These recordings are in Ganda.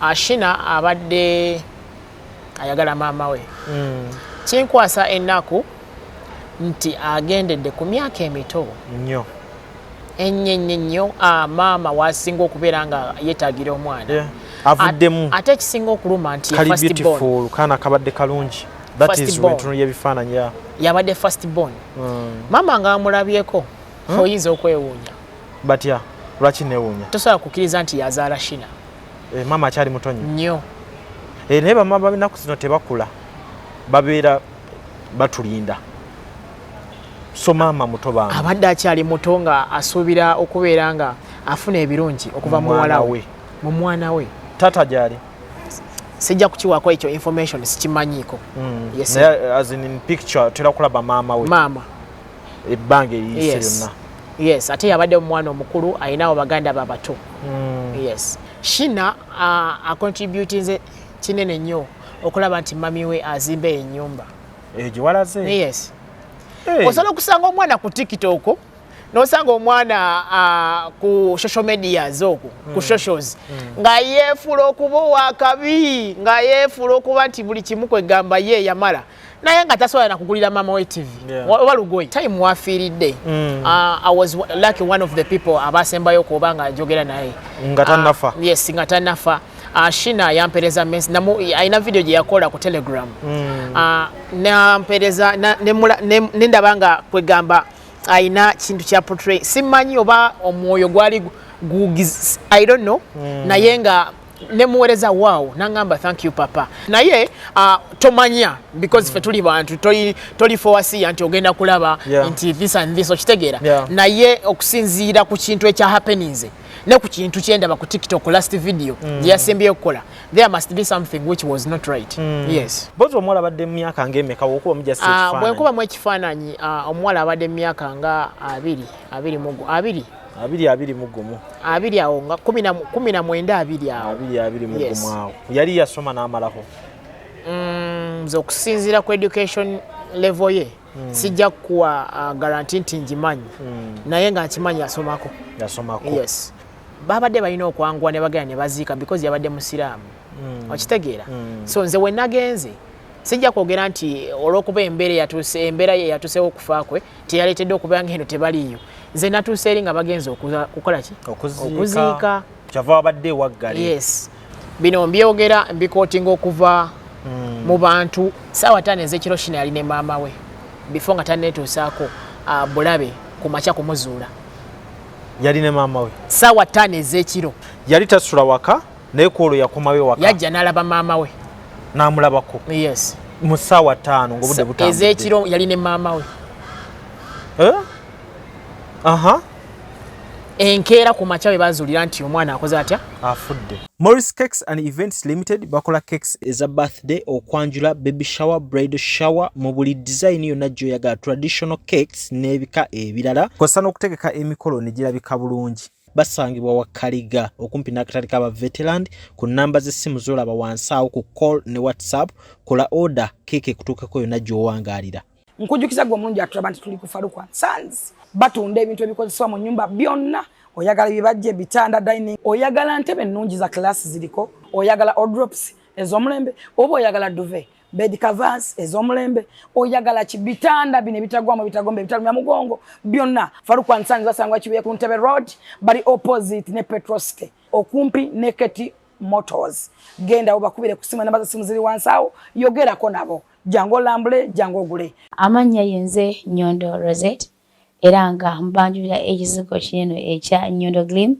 Ashina abadde ayagala maama we. Kinkwasa ennaku nti agendedde ku myaka emito nnyo ennyo ennyo ennyo, maama wasinga okubeera nga yeetaagira omwana. Avuddemu. Ate ekisinga okuluma nti ye kali first born. Beautiful kaana kabadde kalungi. That First is born. Wentunulya ebifaananyi, yeah. Yabadde first born. Maama nga amulabyeko, oyinza okwewuunya. Batya? Lwaki newuunya? Tosobola kukkiriza nti yazaala Shina. Eh, maama akyali muto nnyo. Nnyo. Eh, naye bamaama b'ennaku zino tebakula, babeera batulinda. So maama muto bambi. Abadde akyali muto nga asuubira okubeera nga afuna ebirungi okuva mu muwala we, mu mwana we. Taata gyali? Sijja kukiwaako ekyo information, sikimanyiiko. Yes. Naye as in picture tera kulaba maama we maama ebbanga eriyise lyonna. Yes, ate yabadde omwana omukulu, ayinawo baganda babato. Yes, Shina acontributinze kinene nnyo okulaba nti mami we azimba ennyumba. Eyo gye walaze? Yes. Hey. Osobola okusanga omwana ku TikTok, nosanga omwana ku social medias okwo, ku socials, nga yeefuula okuba owakabi, nga yeefuula okuba nti buli kimu kwegamba ye yamala, naye nga tasobola nakugulira maama we TV oba lugoye. Time wafiiridde, I was lucky, one of the people abasembayo okuba nga njogera naye. Nga tannafa. Yes, nga tannafa. Shina yampereza alina video gye yakola ku Telegram. Nampereza nendaba nga kwegamba alina kintu kya portray, simanyi oba omwoyo gwali I don't know. Naye nga nemuweereza, "Wow," nangamba, "Thank you, papa." Naye tomanya because fe tuli bantu, toli foreseeya nti ogenda kulaba nti this and this, okitegeera? Naye okusinziira ku kintu ekya happeninze ne ku kintu kyendaba ku TikTok, last video gye yasembyeyo okukola, there must be something which was not right. Yes. Bozi omuwala abadde mu myaka ng'emeka wokuba mujasa Bwe ekifaananyi? nkubamu ekifaananyi, omuwala abadde mu myaka nga 20, 20. 21. 20 awo, nga 19, 20 awo. 21. Awo yali yasoma n'amalako? Nze okusinziira ku education level ye, sijja kukuwa guarantee nti ngimanyi, naye nga nkimanyi asomako. Yasomako. Yes, babadde balina okwanguwa ne bagenda ne baziika because yabadde musiraamu, okitegeera? So nze we nagenze, sijja kwogera nti olw'okuba embeera eyatuuse, embeera ye yatuusewo okufa kwe teyaleetedde okubeera nga eno tebaliiyo. Nze natuuse eri nga bagenze kukola ki? Okuziika. Okuziika. Kyava wabadde ewaggale. Yes, bino mbyogera mbikootinga okuva mu bantu. Saawa 5 ez'ekiro Shina yali ne maama we before nga tanneetuusaako bulabe ku makya kumuzuula. Yali ne maama we? Saawa 5 ez'ekiro. Yali tasula waka, naye ku olwo yakomawo ewaka? Yajja n'alaba maama we. N'amulabako? Yes. Mu ssaawa 5 ng'obudde butambudde? Ez'ekiro yali ne maama we. Eh? Aha. Enkeera ku makya bwe bazuulira nti omwana akoze atya? Afudde. Morris Cakes and Events Limited bakola cakes eza birthday, okwanjula, baby shower, bridal shower, mu buli design yonna gy'oyagala, traditional cakes n'ebika ebirala, kw'ossa n'okutegeka emikolo ne girabika bulungi. Basangibwa Wakaliga okumpi n'akatale k'aba Veteland, ku nnamba z'essimu z'olaba wansi awo ku call ne WhatsApp. Kola order, keeke ekutuukeko yonna gy'owangaalira. Nkujukiza gwe omulungi atulaba nti tuli ku Farukwan Sons, batunda ebintu ebikozesebwa mu nyumba byonna. Oyagala ebibajja, ebitanda, dining, oyagala ntebe ennungi za class ziriko, oyagala wardrobes ez'omulembe, oba oyagala duvet, bed covers ez'omulembe, oyagala ki, bitanda bino ebitagwamu, ebitagomba, ebitalumya mugongo, byonna Farukwan Sons. Basangwa Kibuye ku Ntebe Road, bali opposite ne Petrocity, okumpi ne Keti Motors. Genda obakubire ku simu, enamba z'essimu ziri wansi awo, yogerako nabo. Jangu olambule, jangu ogule. Amannya yenze Nyondo Rosette, era nga mbanjulira ekizigo kinene ekya Nyondo Glim.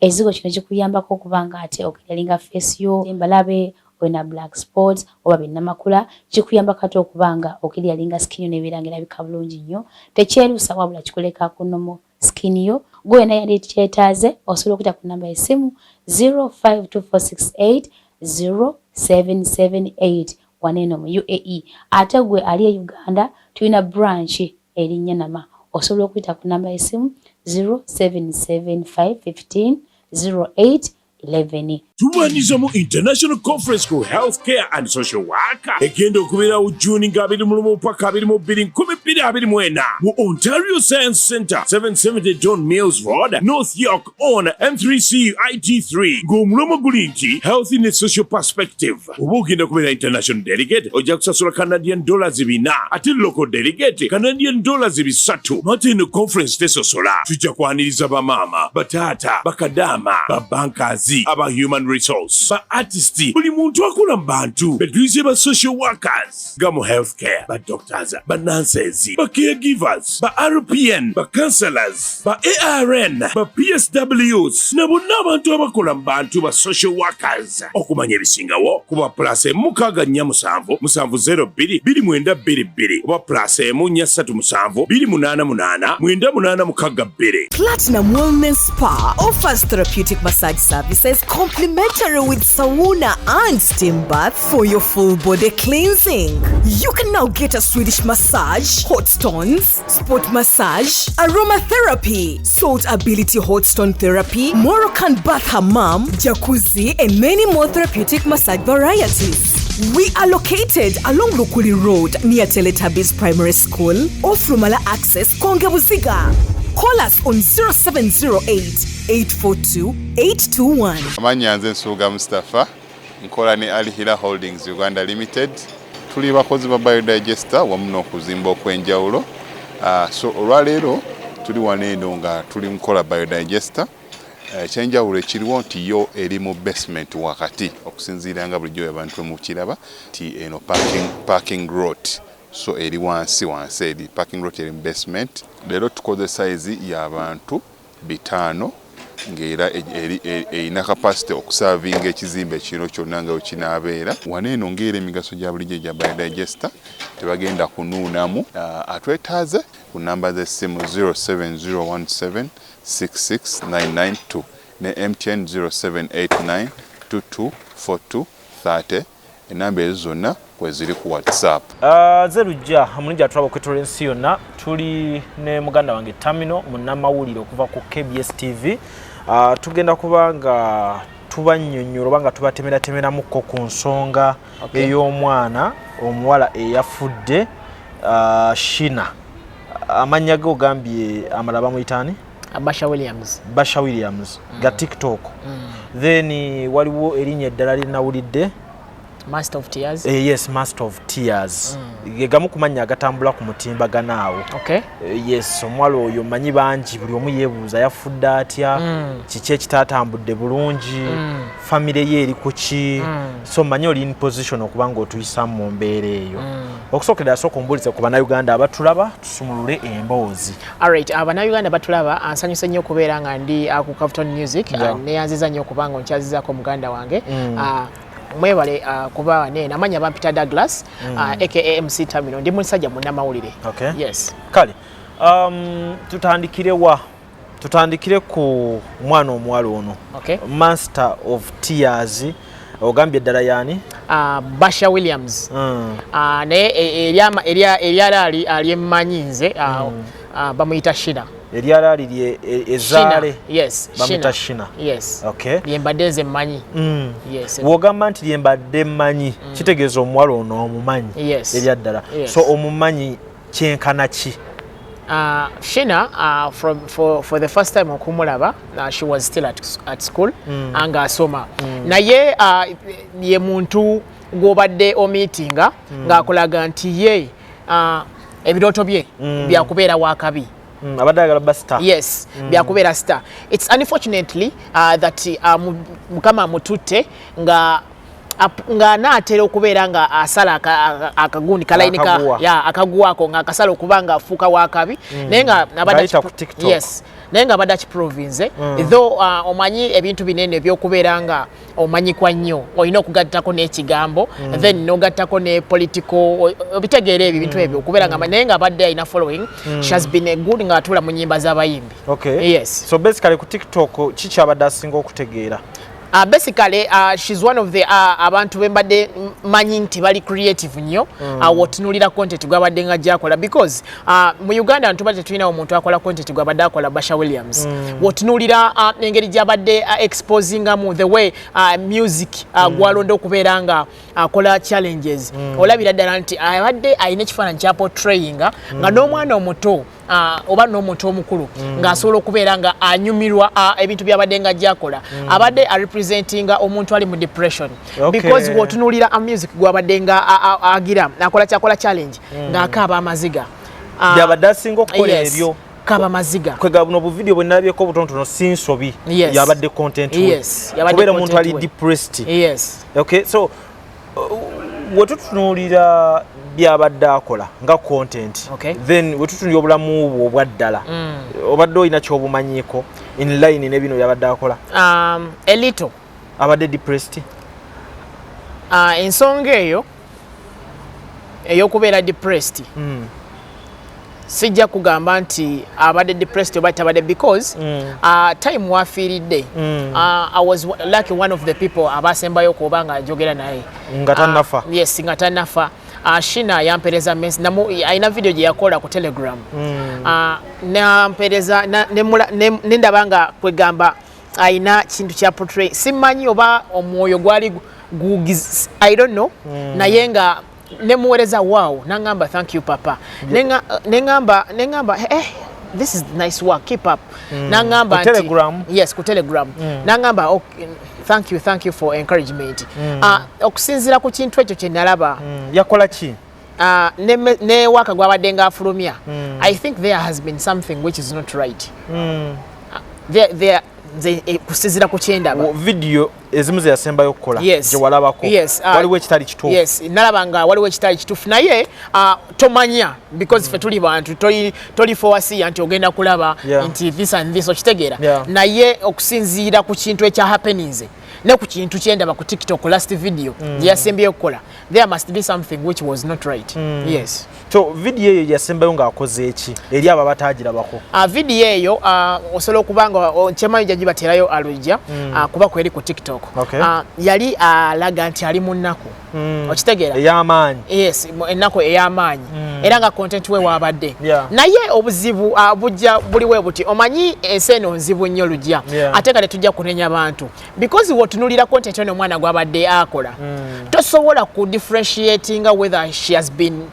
Ekizigo kino kikuyambako okuba nga ate oclearinga face yo, embalabe, olina black spots oba binnamakula, kikuyambako ate okuba nga oclearinga skin yo nebeera nga erabika bulungi nnyo. Tekyerusa, wabula kikuleka ku normal skin yo. Gwe wena yali kyetaaze, osobola okuyita ku namba y'essimu 052468 0778 waneeno mu UAE. Ate gwe ali e Uganda, tulina branch eri Nyanama, osobola okuyita ku namba y'essimu 0775 15 08. 11. Tubaniriza mu International Conference ku Healthcare and Social Work egenda okubeerawo Juni nga 21 paka 22 2024 mu Ontario Science Center, 770 Don Mills Road, North York on M3C IT3, ng'omulamwa guli nti Health in a Social Perspective. Oba ogenda kubeera international delegate, ojja kusasula Canadian dollars 400, ate local delegate Canadian dollars 300. Mate eno conference tesosola, tujja kwaniriza bamaama, bataata, bakadaama, babankazi, aba human resource, ba artist, buli muntu akola mu bantu betuyise ba social workers nga mu healthcare, ba doctors, ba nurses, ba caregivers, ba RPN, ba counselors, ba ARN, ba PSWs na bonna abantu abakola mu bantu ba social workers. Okumanya ebisingawo kuba +1 647 702 2922 oba +1 437 288 9862. Platinum Wellness Spa offers therapeutic massage services complimentary with sauna and steam bath for your full body cleansing. You can now get a Swedish massage, hot stones, sport massage, aromatherapy, salt ability hot stone therapy, Moroccan bath hammam, jacuzzi, and many more therapeutic massage varieties. We are located along Lukuli Road near Teletubbies Primary School, off Lumala Access, Konge Buziga. Call us on 0708 842 821. Amannya nze Nsubuga Mustapha, nkola ne Al Hila Holdings Uganda Limited. Tuli bakozi ba biodigester wamu n'okuzimba okw'enjawulo. So olwaleero tuli wano eno nga tuli mukola biodigester. Ekyenjawulo ekiriwo nti yo eri mu basement wakati, okusinziira nga bulijjo abantu mukiraba nti eno parking lot, so eri wansi wansi, eri parking lot, eri mu basement. Leero tukoze size y'abantu 500, ng'era erina capacity okuservinga ekizimbe kino kyonna nga wekinaabeera. Wano eno ng'era emigaso gya bulijjo egya biodigester, tebagenda kunuunamu. Atwetaaze ku namba z'essimu 07017 66992 ne MTN 0789 224230. Enamba ezo zonna kweziri ku WhatsApp. Nze Lujja omulungi atulaba okwetola ensi yonna. Tuli ne muganda wange Tamino, munnamawulire okuva ku KBS TV. Tugenda kuba nga tubannyonnyola oba nga tubatemeratemeramukko ku nsonga ey'omwana omuwala eyafudde, Shina. Amannya ge ogambye amala bamuyitaani? Basha Williams. Basha Williams ga TikTok. Then waliwo erinnya eddala lyenawulidde. Master of Tears. Yes, Master of Tears. Ge gamu ku mannya agatambula ku mutimbagano awo. Yes, omuwala oyo manyi bangi, buli omu yeebuuza yafudde atya, kiki ekitatambudde bulungi, famire ye eri ku ki. So manyi oli in position okuba nga otuyisamu mu mbeera eyo. Okusookera asooka ombuulize ku Bannayuganda abatulaba, tusumulule emboozi. Alright, Abannayuganda batulaba, nsanyuse nnyo okubeera nga ndi ku Cavton Music. Neyanziza nnyo okubanga onkyazizaako muganda wange. Mwebale kuba nene amanya bampita Douglas, aka MC Terminal. Ndi musajja munnamawulire. Yes. Kale, tutandikire wa? Tutandikire ku mwana omuwala ono, Master of Tears. Ogambye eddala yaani? Basha Williams. Naye eryalaali alyemmanyi nze, bamuyita Shina. Eryalaali lye ezaale? Yes. Bamuyita Shina. Yes. Okay. Lyembadde nze mmanyi. Yes. Bw'ogamba nti lyembadde mmanyi, kitegeeza omuwala ono omumanyi? Yes. Eryaddala? Yes. So omumanyi kyenkana ki? Shina, for the first time okumulaba, she was still at school, nga asoma. Naye ye muntu gw'obadde omeetinga ng'akulaga nti ye ebirooto bye byakubeera wakabi. Abadde ayagala ba star. Yes, byakubeera star. It's unfortunately that Mukama amututte nga ng'anaatera okubeera nga asala akagundi kalayini ka Akaguwa. Ya akaguwako ng'akasala okuba nga afuuka wakabi, naye nga abadde Ng'ayita ku TikTok. Yes, naye nga abadde akiprovinze though. Omanyi ebintu binene ebyokubeera nga omanyikwa nnyo, olina okugattako n'ekigambo, then n'ogattako ne political, obitegeera ebyo ebintu ebyo okubeera nga, naye nga abadde alina following. She has been a good ng'atuula mu nnyimba z'abayimbi. Okay. Yes. So basically ku TikTok kikyabadde asinga okutegeera? Basically she's one of the abantu bembadde manyi nti bali creative nnyo. Wotunulira content gwabadde nga gyakola, because mu Uganda ntuba tetulina omuntu akola content gwabadde akola Basha Williams. Wotunulira engeri gyabadde exposingamu the way music gwalonda okubeera nga akola challenges, olabira ddala nti abadde alina ekifaananyi kya portrayinga nga n'omwana omuto oba n'omuntu omukulu ng'asobola okubeera nga anyumirwa ebintu byabadde nga gyakola. Abadde arepresentinga omuntu ali mu depression because bw'otunuulira music gwabadde nga agira akola kyakola challenge ng'akaaba amaziga. Byabadde asinga okukola ebyo. Kaba maziga. Kwega buno buvidiyo bwe nalabyeko obutonotono, si nsobi, yabadde content we. Kubeera omuntu ali depressed. Okay, so wetutunuulira byabadde akola nga content, then wetutunuulira obulamu bwo obwaddala, obadde olina kyobumanyiiko in line ne bino byabadde akola? A little. Abadde depressed? Ensonga eyo ey'okubeera depressed, sijja kugamba nti abadde depressed oba tabadde, because time wafiiridde, I was lucky, one of the people abasembayo okuba nga njogera naye. Nga tannafa. Yes, nga tannafa. Shina yampereza alina video gye yakola ku Telegram. Nampereza nendaba nga kwegamba alina kintu kya portray, simanyi oba omwoyo gwali I don't know, naye nga nemuweereza wow, nangamba, "Thank you, papa." Neŋŋamba, "Eh, this is nice work, keep up." Nangamba Ku Telegram? Yes, ku Telegram. Nangamba, "Okay, thank you, thank you for encouragement." Okusinziira ku kintu ekyo kye nalaba, Yakola ki? Ne waka gwabadde ng'afulumya, I think there has been something which is not right. There, nze kusinziira ku kyendaba. Video ezimu ze yasembayo okukola gye walabako, waliwo ekitali kituufu? Yes, nalaba nga waliwo ekitali kituufu, naye tomanya because ffe tuli bantu, toli foreseeya nti ogenda kulaba nti this and this, okitegeera? Yeah. Naye okusinziira ku kintu ekya happeninze ne ku kintu kyendaba ku TikTok, last video gye yasembyeyo okukola, there must be something which was not right. Yes. So video eyo yasembayo ng'akoze eki eri abo abatagirabako? Video eyo osobola okuba nga kyemanyi jagibaterayo alujja kuba kweri ku TikTok. Yali alaga nti ali mu nnaku, okitegeera? Ey'amaanyi. Yes, ennaku ey'amaanyi, era nga content we waabadde. Naye obuzibu bujja buliwe buti, omanyi ensi eno nzibu nnyo, lujja. Ate nga tetujja kunenya bantu because wotunulira content eno omwana gwabadde akola, tosobola ku differentiatinga whether she has been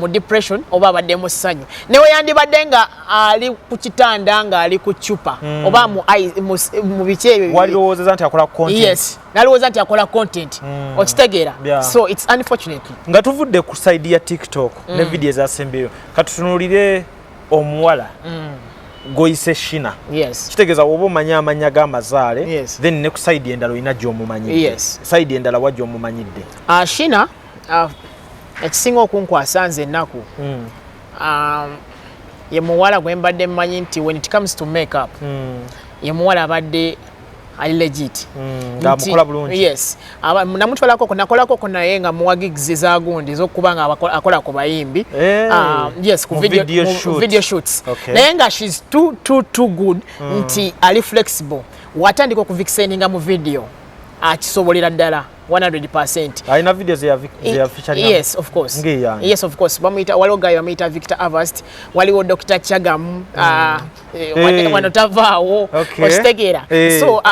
mu depression oba abadde mu ssanyu. Newe yandibadde nga ali ku kitanda ng'ali ku cupa oba mu biki ebyo. Walirowoozeza nti akola content. Yes, nalowooza nti akola content, okitegeera? Yeah. So it's unfortunately. Nga tuvudde ku side ya TikTok ne video ezasembyeyo, katutunuulire omuwala goyise Shina. Kitegeeza woba omanyi amannya g'amazaale, then ne ku side endala olina gy'omumanyidde. Side endala wa gy'omumanyidde? Shina, ekisinga okunkwasa nze ennaku, ye muwala gwe mbadde mmanyi nti when it comes to makeup, ye muwala abadde ali legit. Ng'amukola bulungi. Yes. Namutwalako, nakolakoko naye nga muwa gigs za gundi ez'okuba nga akola ku bayimbi. Yes, ku Mu video, video mu shoot. video shoots. Naye nga she's too, too, too good nti ali flexible. Watandika okuvixeninga mu video, akisobolera ddala 100%. Alina video zeyafeaturinga? Yes, of course. Ng'eyange. Yes, of course. Bamuyita, waliwo guy bamuyita Victor Avast, waliwo Dr Chagam, wano tavaawo. Okitegeera? So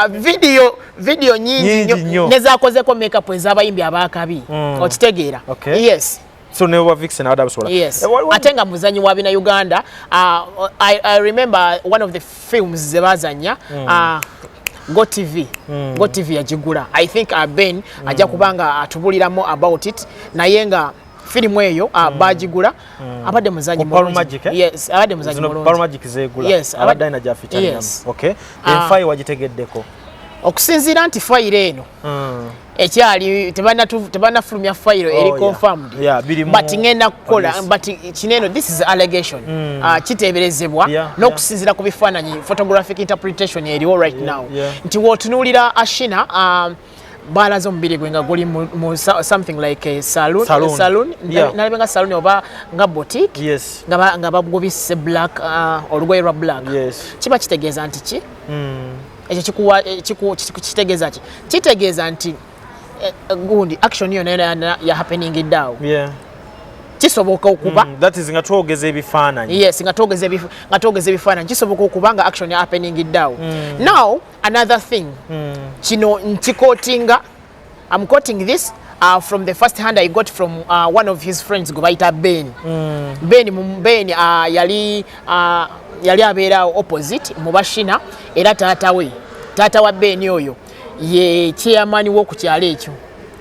video nyingi Nyingi nnyo nnyo. nezakozeko makeup ez'abayimbi abakabi, okitegeera? Yes. So ne wa vixen abadde abasobola? Yes. Eh, Ate nga muzanyi wa bina Uganda. I remember one of the films ze bazanya, Go TV. Go TV yagigula. I think Ben ajja kubanga atubuliramu about it, naye nga firimu eyo bagigula, abadde muzanyi Ku Pearl mulungi. Magic, eh? Yes, abadde muzanyi Zino mulungi. Pearl Magic zeegula. Yes, abadde alina gyafeaturingamu. Yes. Okay, enfayi wagitegeddeko? Okusinziira nti fayiro eno ekyali tebannafulumya fayiro eri Oh, yeah. confirmed, Yeah, biri but ngenda kukola police. but kino eno, this is allegation, kiteeberezebwa n'okusinziira ku bifaananyi, photographic interpretation eriwo right now, nti w'otunuulira Ashina, balaze omubiri gwe nga guli mu something like a saloon. Saloon. Saloon. Nalabe nga saloon oba nga boutique, nga bagubisse black, olugoye lwa black. Kiba kitegeeza nti ki? Ekyo kikuwa kitegeeza ki? Kitegeeza nti gundi action yonna yonna ya happening awo. Kisoboka okuba That is nga twogeza ebifaananyi. Yes, nga twogeza ebifaananyi, kisoboka okuba nga action ya happening awo. Now another thing, kino nkiquotinga, I'm quoting this from the first hand I got from one of his friends gwe bayita Ben. Ben, Ben yali abeera opposite mu bashina, era taata we, taata wa Ben oyo ye chairman w'oku kyalo ekyo,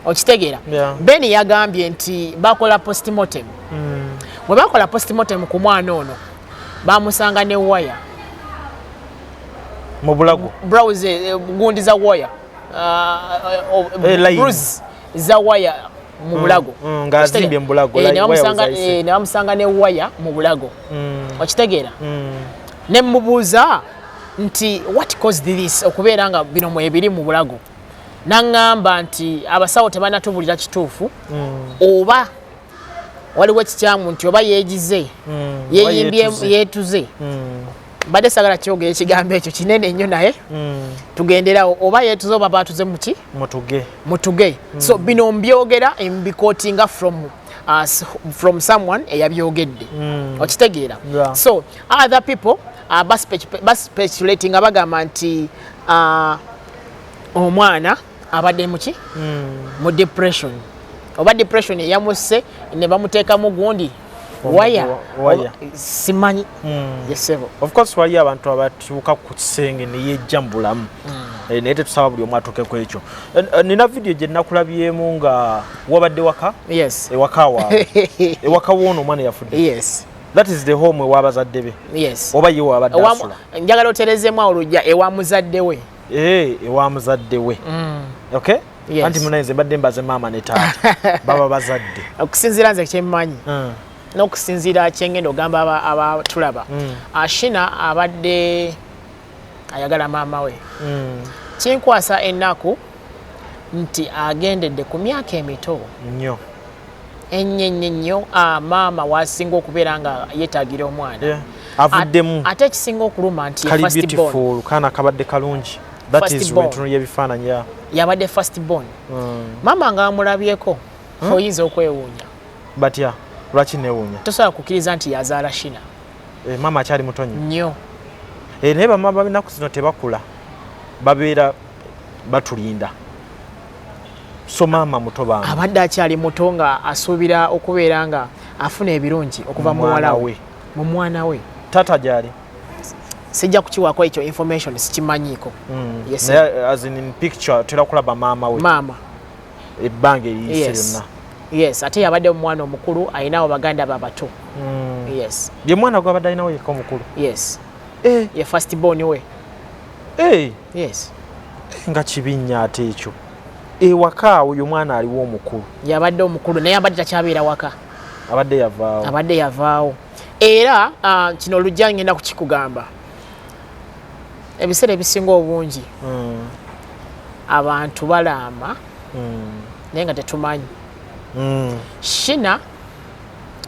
okitegeera? Yeah. Ben yagambye nti bakola postmortem. Bwe bakola postmortem ku mwana ono, bamusanga ne waya Mu bulago. Bruise, gundi za waya, Line. bruise za waya mu bulago. Ng'azimbye mu bulago, Ne waya wezayise. Ne bamusanga ne waya mu bulago, okitegeera? Ne mubuuza nti what caused this okubeera nga bino mwebiri mu bulago? Naŋŋamba nti abasawo tebanatubulira kituufu, oba waliwo ekikyamu, nti oba yeegize, yeeyimbye, Oba yeetuze. Yeetuze. Mbadde sagala kyogera ekigambo ekyo, kinene nnyo, naye tugenderawo, oba yeetuze oba batuze muki? Mutuge. Mutuge. So bino mbyogera, mbiquotinga from someone eyabyogedde, okitegeera? Yeah. So other people baspeculating nga bagamba nti omwana abadde muki? Mu depression, oba depression eyamusse ne bamuteekamu gundi waya. Waya. Simanyi, yesebo. Of course waliyo abantu abatuuka ku kisenge neyejja mu bulamu. Naye tetusaba buli omu atuuke ku ekyo. Nina vidiyo gye nakulabyemu nga wabadde waka. Yes. Ewaka waabwe, ewaka woono omwana yafudde. Yes. That is the home ew'abazadde be. Yes. Oba ye wabadde asula? Njagala oterezemu awo olujja, ewa muzadde we. Eh, ewa muzadde we, okay. Yes. Anti munaye nze mbadde mbaze maama ne taata baba bazadde. Okusinziira nze kyemmanyi n'okusinziira kyengenda ogamba abatulaba, Ashina abadde ayagala maama we. Kinkwasa ennaku nti agendedde ku myaka emito nnyo. Ennyo ennyo ennyo. Maama wasinga okubeera nga yeetaagira omwana. Yeah. Avuddemu. Ate ekisinga okuluma nti ye Kali first born. beautiful, kaana kabadde kalungi. That First is born. wentuno y'ebifaananyi, yeah. Yabadde first born. Maama nga amulabyeko, oyinza okwewuunya. Batya? Lwaki neewuunya? Tosobola kukkiriza nti yazaala Shina. Eh, maama akyali muto nnyo. Nnyo. Eh, naye bamaama b'ennaku zino tebakula, babeera batulinda, so maama muto bambi. Abadde akyali muto nga asuubira okubeera nga afuna ebirungi okuva mu Mwana muwala we. we, mu mwana we. Taata gyali? Sijja kukiwaako ekyo information, sikimanyiiko. Yes. Naye as in picture tera kulaba maama we maama ebbanga eriyise Yes. lyonna. Yes, ate yabadde omwana omukulu, ayinawo baganda be abato. Yes. Ye mwana gwabadde alinawo yekka omukulu? Yes. Eh, ye first born we. Eh, Yes. nga kibi nnyo ate ekyo. Ewaka awo ye omwana aliwo omukulu? Yabadde omukulu, naye abadde takyabeera waka. Abadde yavaawo? Abadde yavaawo. Era kino olujja ngenda kukikugamba, ebiseera ebisinga obungi abantu balaama naye nga tetumanyi. Shina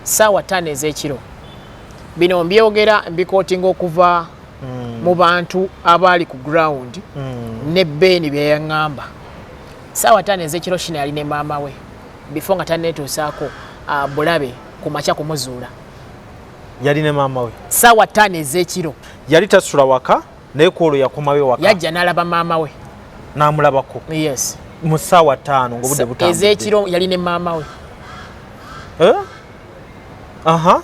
saawa 5 ez'ekiro, bino mbyogera mbiquotinga okuva mu bantu abaali ku ground ne Beeni byeyaŋŋamba, saawa 5 ez'ekiro Shina yali ne maama we before nga tanneetuusaako bulabe ku makya kumuzuula. Yali ne maama we? Saawa 5 ez'ekiro. Yali tasula waka, naye ku olwo yakomawo ewaka? Yajja n'alaba maama we. N'amulabako? Yes. Mu ssaawa 5 ng'obudde butambudde? Ez'ekiro yali ne maama we. Eh? Aha.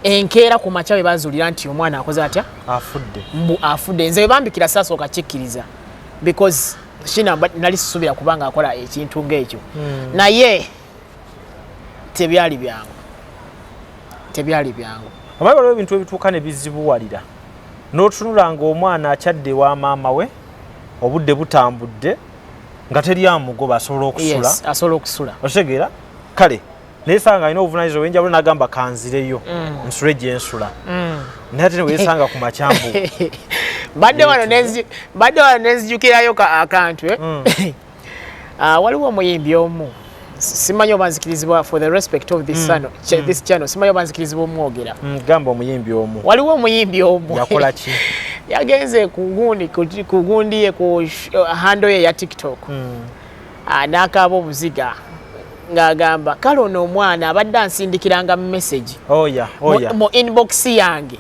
Enkeera ku makya bwe bazuulira nti omwana akoze atya? Afudde. Mbu afudde. Nze bwe bambikira saasooka kikkiriza because Shina nali sisuubira kubanga akola ekintu ng'ekyo, naye tebyali byangu, tebyali byangu. Omanyi waliwo ebintu ebituuka ne bizibuwalira n'otunula ng'omwana akyadde ewa maama we, obudde butambudde nga teri amugoba, asobola okusula. Yes, asobola okusula. Okitegeera? Kale naye sanga alina obuvunanyizibwa obwenjawulo n'agamba kanzireyo nsule gye nsula, naye ate newesanga ku makyambu. Badde wano nenzijukirayo akantu, eh? Waliwo omuyimbi omu, simanyi oba nzikirizibwa, for the respect of this, channel, this channel, simanyi oba nzikirizibwa omwogera. Gamba omuyimbi omu. Waliwo omuyimbi omu. Yakola ki? Yagenze ku gundi, ku gundi ye, ku handle ye ya TikTok, n'akaaba obuziga ng'agamba, kale ono omwana abadde ansindikiranga message mu inbox yange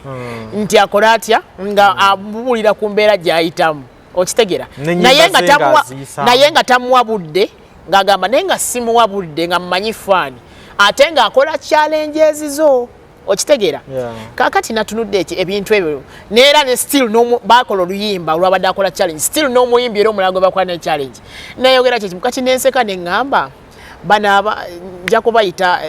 nti akola atya, nga abuulira ku mbeera gy'ayitamu, okitegeera? N'ennyimba Naye nga ze nga aziyisaamu. Naye nga tamuwa budde, ng'agamba naye nga simuwa budde, nga mmanyi fan, ate ng'akola challenges zo, okitegeera? Kaakati natunudde eki ebintu ebyo, neera ne still bakola oluyimba olwabadde akola challenge, still n'omuyimbi era omulala gwe bakola ne challenge nayogera kyekimu. Kati nenseka neŋŋamba bano aba nja kubayita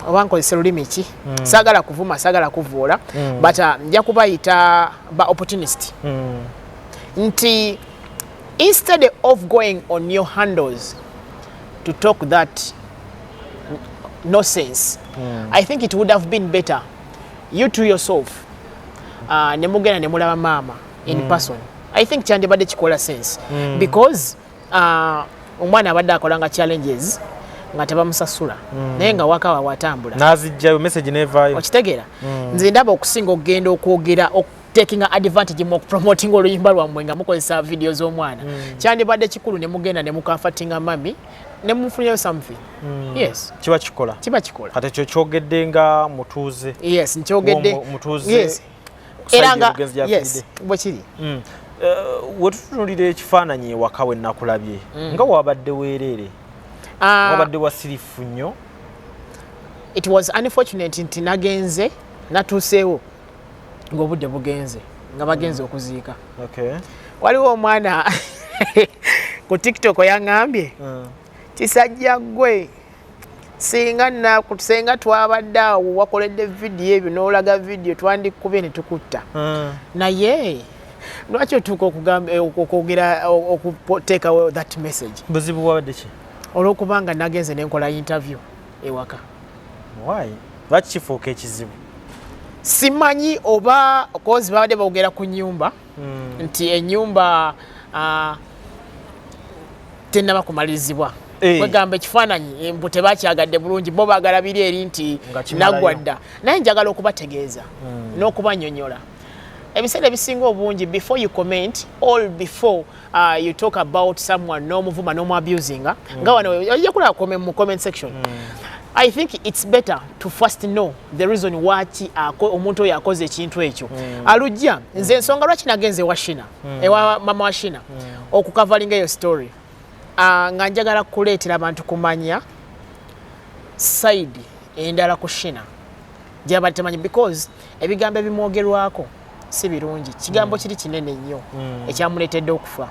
oba nkozesa lulimi ki, saagala kuvuma, saagala kuvuula, but nja kubayita ba opportunist, nti instead of going on your handles to talk that nonsense, I think it would have been better you to yourself ne mugenda ne mulaba maama in person. I think kyandibadde kikola sense because omwana abadde akolanga challenges nga tebamusasula, naye nga waka waabwe atambula. N'azijjayo, message nevaayo. Okitegeera? Nze ndaba okusinga okugenda okwogera, taking advantage mu promoting oluyimba lwammwe nga mukozesa video z'omwana, kyandibadde kikulu ne mugenda ne mucomfortinga mummy ne mufunyayo something. Yes. Kiba kikola. Kiba kikola. Kati ekyo kyogedde nga mutuuze. Yes, nkyogedde. Mutuuze Yes. ku side Era nga y'omugenzi gy'afiiridde. Yes, bwe kiri. Wetutunulira ekifaananyi ewaka we nakulabye nga wabadde weereere, wabadde wasirifu nnyo. It was unfortunate nti nagenze, natuuseewo ng'obudde bugenze, nga bagenze okuziika. Waliwo omwana ku TikTok yaŋŋambye, "Kisajja ggwe, singa naku singa twabadde awo wakoledde vidiyo ebyo n'olaga vidiyo, twandikubye ne tukutta." Naye lwaki otuuka okugamba okwogera, okuteekawo that message? Buzibu wabadde ki? Olwokubanga nagenze nenkola interview ewaka. Why? Lwaki kifuuka ekizibu? Simanyi oba 'cause babadde boogera ku nyumba nti ennyumba tennaba kumalirizibwa. Kwegamba ekifaananyi mbu tebakyagadde bulungi, bo baagala biri eri nti Nga kimalayo. naggwa dda. Naye njagala okubategeeza n'okubanyonyola, ebiseera ebisinga obungi, before you comment or before you talk about someone n'omuvuma n'omuabusinga, nga wano ojja kulaba mu comment section, I think it's better to first know the reason waki omuntu oyo akoze ekintu ekyo. Alujja nze ensonga lwaki nagenze ewa Shina, ewa mama wa Shina, okucoveringa eyo story, nga njagala kuleetera abantu kumanya side endala ku Shina gyabadde temanyi, because ebigambo ebimwogerwako si birungi. Kigambo kiri kinene nnyo ekyamuleetedde okufa,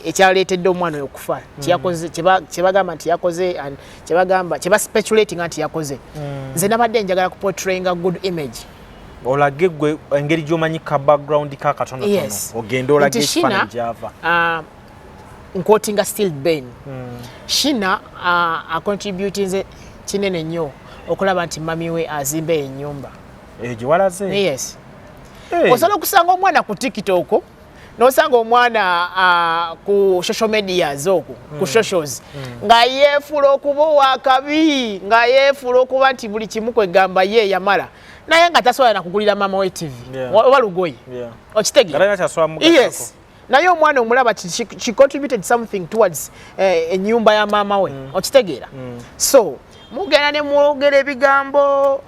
ekyaleetedde omwana oyo okufa, kyeyakoze, kyebagamba nti yakoze and kyebagamba, kyebaspeculatinga nti yakoze. Nze nabadde njagala kuportrayinga good image. Olage gwe engeri gy'omanyi ka background ka katonotono. Ogende olage Nti Shina, ekifaananyi gy'ava. Nquotinga still Ben, Shina acontributinze kinene nnyo okulaba nti mami we azimba ennyumba. Eyo gye walaze? Yes. Osobola okusanga omwana ku TikTok, nosanga omwana ku social medias okwo, ku socials, nga yeefuula okuba owakabi, nga yeefuula okuba nti buli kimu kwegamba ye yamala, naye nga tasobola nakugulira maama we TV oba lugoye. Okitegeera? Nga talina kyasobola mugattako. Yes, naye omwana omulaba she contributed something towards ennyumba ya maama we, okitegeera? So mugenda ne mwogera ebigambo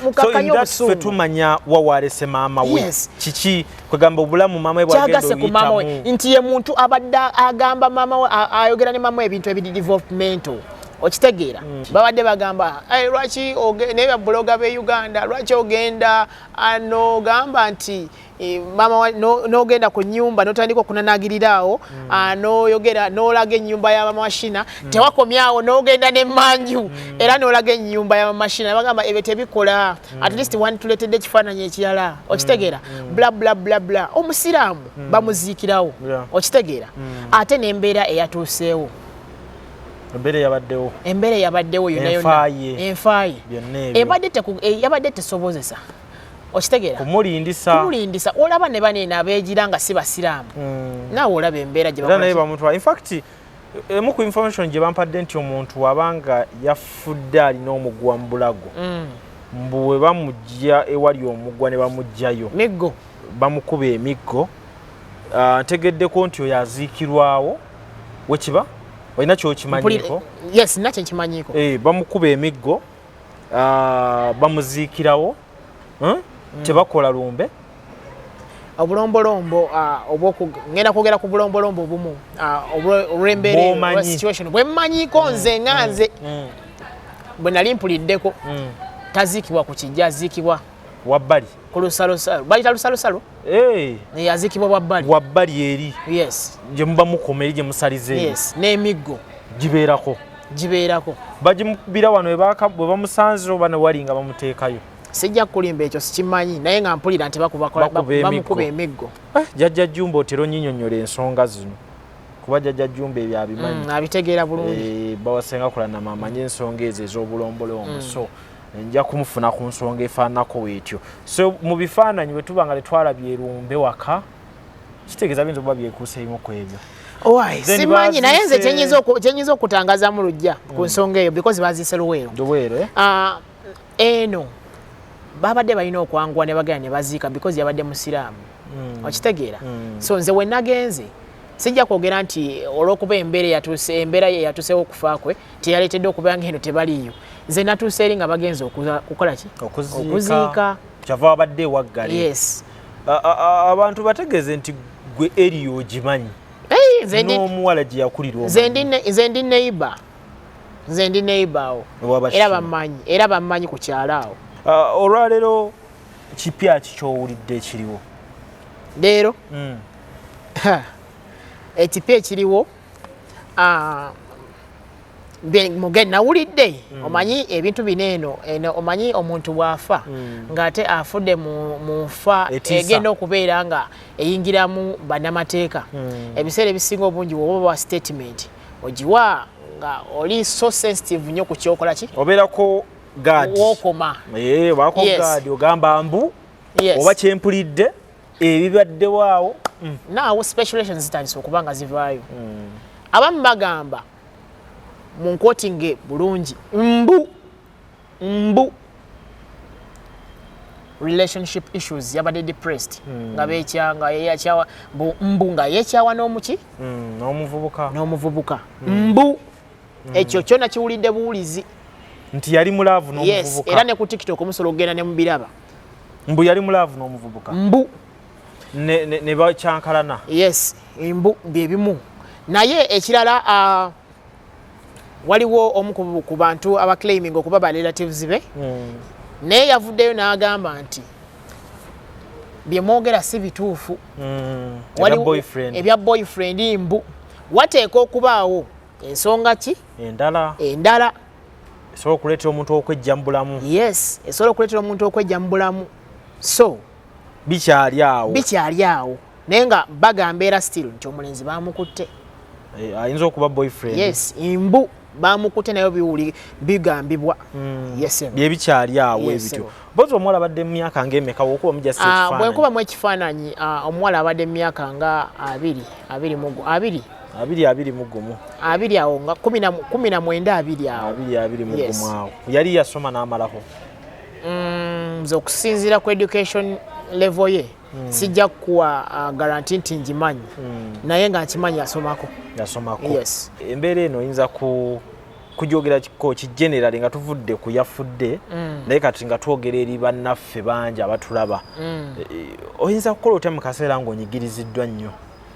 So in mukakanye that ffe obusungu. tumanya wa walese maama we. Kiki kwegamba obulamu maama we bwagenda Kyagase ku maama we oyitamu. Nti ye muntu abadde agamba maama we, ayogera ne maama we ebintu ebiri developmental, okitegeera? Babadde bagamba, "Ai, lwaki naye bablogger b'e Uganda, lwaki ogenda nogamba nti mama n'ogenda ku nyumba n'otandika okunanagirira awo, n'oyogera n'olaga ennyumba ya mama wa Shina, tewakomyawo n'ogenda n'emmanju era n'olaga ennyumba ya mama Shina." Bagamba ebyo tebikola, at least wanituleetedde ekifaananyi ekirala, okitegeera? Bla bla bla bla. Omusiraamu bamuziikirawo, okitegeera? Ate n'embeera eyatuuseewo. Embeera eyabaddewo. Embeera eyabaddewo yonna yonna. Enfaaye. Enfaaye. Byonna ebyo. Ebadde yabadde tesobozesa, okitegeera? Kumulindisa. Kumulindisa. Olaba ne baneeno abeegira nga si basiraamu, naawe olaba embeera gye Era naye bakola. bamutwala. In fact, emu ku information gye bampadde nti omuntu wabanga yafudde alina omuguwa mu bulago, mbu bwe bamugja ewali omugwa ne bamugjayo Miggo. Bamukuba emiggo. Ntegeddeko nti oyo aziikirwawo, wekiba olina kyokimanyiiko? Yes, nakyo nkimanyiiko. Bamukuba emiggo, bamuziikirawo. Tebakola lumbe. Obulombolombo ngenda kwogera ku bulombolombo obumu olw'embeera eyo, Bw'omanyi. olwa situation bwe mmanyiiko nze nga nze bwe nali mpuliddeko, taziikibwa ku kijja, aziikibwa wabbali. Ku lusalosalo, bayita lusalosalo. Aziikibwa bwabbali. Wabbali eri. Yes. Gye muba mukoma eri, gye musaliza eri. Yes, n'emiggo. Gibeerako. Gibeerako. Bagimukubira wano bwe bamusanze oba ne wali nga bamuteekayo? Sijja kukulimba, ekyo sikimanyi, naye nga mpulira nti Bakuba emiggo. bamukuba emiggo. Jjajja Jjumba, otera onnyinyonnyola ensonga zino, kuba Jjajja Jjumba ebyo abimanyi. Abitegeera bulungi. Bawasenga kulanama, amanye ensonga ezo ez'obulombolombo, so nja kumufuna ku nsonga efaananako weetyo. So mu bifaananyi bwe tuba nga tetwalabye lumbe waka, kitegeeza biyinza okuba byekuusa ebimu ku ebyo. Owai, Then simanyi, naye nze kyenyinza okutangazaamu lujja ku nsonga eyo, because baziise Luweero. Luweero, eh? Eno babadde balina okwanguwa ne bagenda ne baziika because yabadde musiraamu, okitegeera? So nze we nagenze sijja kwogera nti olw'okuba embeera eyatuuse, embeera ye yatuusewo okufa kwe teyaleetedde okuba nga eno tebaliiyo. Nze natuuse eri nga bagenze kukola ki? Okuziika. Okuziika. Kyava wabadde ewaggale. Yes. Abantu bategeeze nti gwe eri ogimanyi Hey, n'omuwala gye yakulira. Nze ndi neighbor, nze ndi neighbor awo. Ew'Abashima. Era bammanyi ku kyalo awo. Olwaleero kipya ki kyowulidde ekiriwo? Leero ekipya ekiriwo, muge nawulidde, omanyi ebintu bino eno eno, omanyi omuntu bw'afa ng'ate afudde mu nfa Etiisa. egenda okubeera nga eyingiramu bannamateeka, ebiseera ebisinga obungi bw'oba wa statement ogiwa nga oli so sensitive nnyo ku kyokola ki. Obeerako guard. Wookoma. Obaako guard, ogamba mbu oba kyempulidde ebibaddewo awo. Naawo speculations zitandise okuba nga zivaayo. Abamu bagamba, mu nquotinge bulungi, mbu relationship issues, yabadde depressed nga bekya nga yeyakyawa, mbu nga yekyawa n'omuki. N'omuvubuka. N'omuvubuka. Mbu ekyo kyona kiwulidde buwulizi. Nti yali mu love Yes. n'omuvubuka. Era ne ku TikTok musobola okugenda ne mubiraba. Mbu yali mu love n'omuvubuka. Mbu. Ne bakyankalana. Yes, mbu byebimu. Naye ekirala, waliwo omu ku bantu abaclaiming okuba ba relatives be, naye yavuddeyo n'agamba nti bye mwogera si bituufu. Ebya boyfriend. Ebya boyfriend, mbu wateeka okubaawo ensonga ki? Endala. Endala. Esobola okuleetera omuntu okwejja mu bulamu. Yes, esobola okuleetera omuntu okwejja mu bulamu. So bikyali awo. Bikyali awo, naye nga bagamba era still nti omulenzi bamukutte. Ayinza okuba boyfriend. Yes, mbu bamukutte, naye biwuli bigambibwa. Yes, sir. Byebikyali awo. Yes, ebityo sir. Bozi omuwala abadde mu myaka ng'emeka wokuba mujja? Bwe nkubamu ekifaananyi, omuwala abadde mu myaka nga 20, 20. 21. 20 awo, nga 19, 20 awo. 21. Yes. Awo yali yasoma n'amalako? Nze okusinziira ku education level ye, sijja kukuwa guarantee nti ngimanyi, naye nga nkimanyi asomako. Yasomako. Yes. Embeera eno oyinza kujogera ko ki generally nga tuvudde ku yafudde, naye kati nga twogera eri bannaffe bangi abatulaba? Oyinza kukola otya mu kaseera ng'onyigiriziddwa nnyo,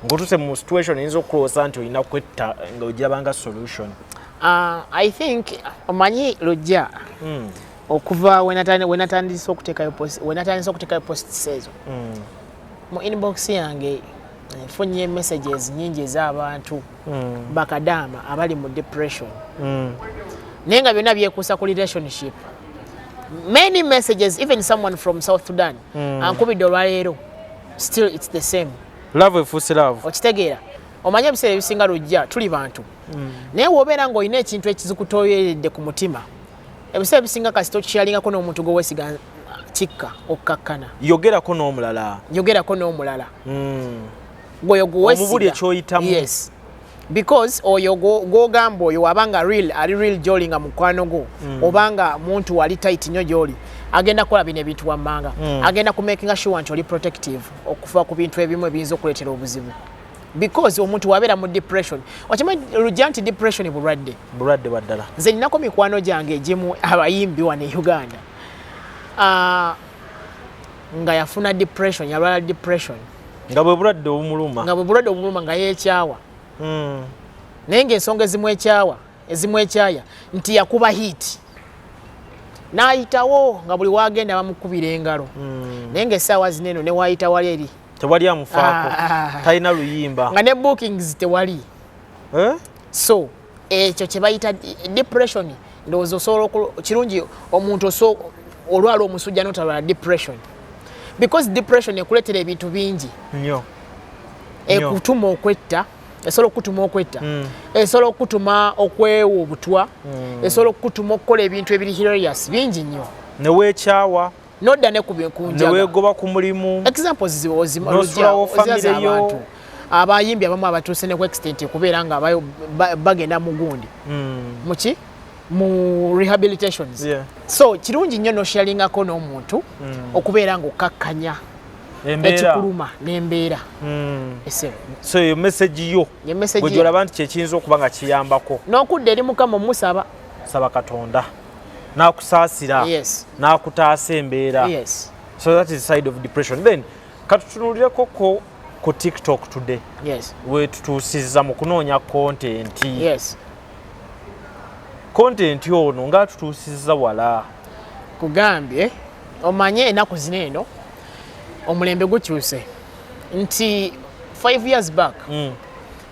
ng'otuse mu situation eyinza okulowooza nti olina kwetta, nga ogiraba nga solution? I think omanyi lujja, okuva wenatandise okuteekayo posts ezo, mu inbox yange nfunye messages nyingi ez'abantu bakadaama abali mu depression, naye nga byonna byekuusa ku relationship. Many messages, even someone from South Sudan ankubidde olwaleero, still it's the same. Love efuuse love. Okitegeera? Omanye ebiseera ebisinga lujja tuli bantu, naye wobeera ng'olina ekintu ekizikutoyeredde ku mutima, ebiseera ebisinga kasita okikyalingako n'omuntu gwe weesiga, kikka okkakkana. Yogerako n'omulala. Yogerako n'omulala gweyo gwe Omubuli weesiga. ekyoyitamu. Yes. Because oyo gwogamba oyo wabanga real, ali real gyoli nga mukwano gwo, obanga muntu wali tight nnyo gyoli, agenda kukola bino ebintu wammanga, agenda ku makinga sure nti oli protective okufa ku bintu ebimu ebiyinza okuleetera obuzibu, because omuntu wabeera mu depression, okimanyi lujja nti depression bulwadde. Bulwadde bwa ddala. Nze ninako mikwano gyange egimu abayimbi wano e Uganda, nga yafuna depression, yalwala depression. Nga bwe bulwadde obumuluma. Nga bwe bulwadde obumuluma, nga yeekyawa. Naye ng'ensonga ezimwekyawa, ezimwekyaya nti yakuba hit n'ayitawo nga buli wagenda bamukubira engalo, naye ng'essaawa zino eno ne waayita wali eri tewali amufaako. Ah. Talina luyimba. Nga ne bookings tewali. Eh? So ekyo kye bayita depression. Ndowooza osobola kirungi omuntu olwala omusujja notalwala depression, because depression ekuleetera ebintu bingi. Nnyo. Nnyo. Ekutuma okwetta, esobola okukutuma okwetta, esobola okukutuma okwewa obutwa, esobola okukutuma okukola ebintu ebiri hilarious bingi nnyo. Neweekyawa. Nodda ne ku njaga. Neweegoba ku mulimu. Examples N'osulawo family yo. Abantu abayimbi abamu abatuuse ne ku extent okubeera nga bagenda mu gundi, muki, mu rehabilitations. So kirungi nnyo nosharingako n'omuntu okubeera nga okkakkanya embeera ekikuluma n'embeera esebo. So eyo message yo ye message gwe gyolaba nti kyekiyinza okuba nga kiyambako. N'okudda eri Mukama omusaba. Saba Katonda n'akusaasira, n'akutaasa embeera. So that is side of depression. Then katutunulireko ko ku TikTok today, wetutuusizza mu kunoonya content. Content ono ng'atutuusizza wala. Kugambye omanye ennaku zino eno omulembe gukyuse nti 5 years back,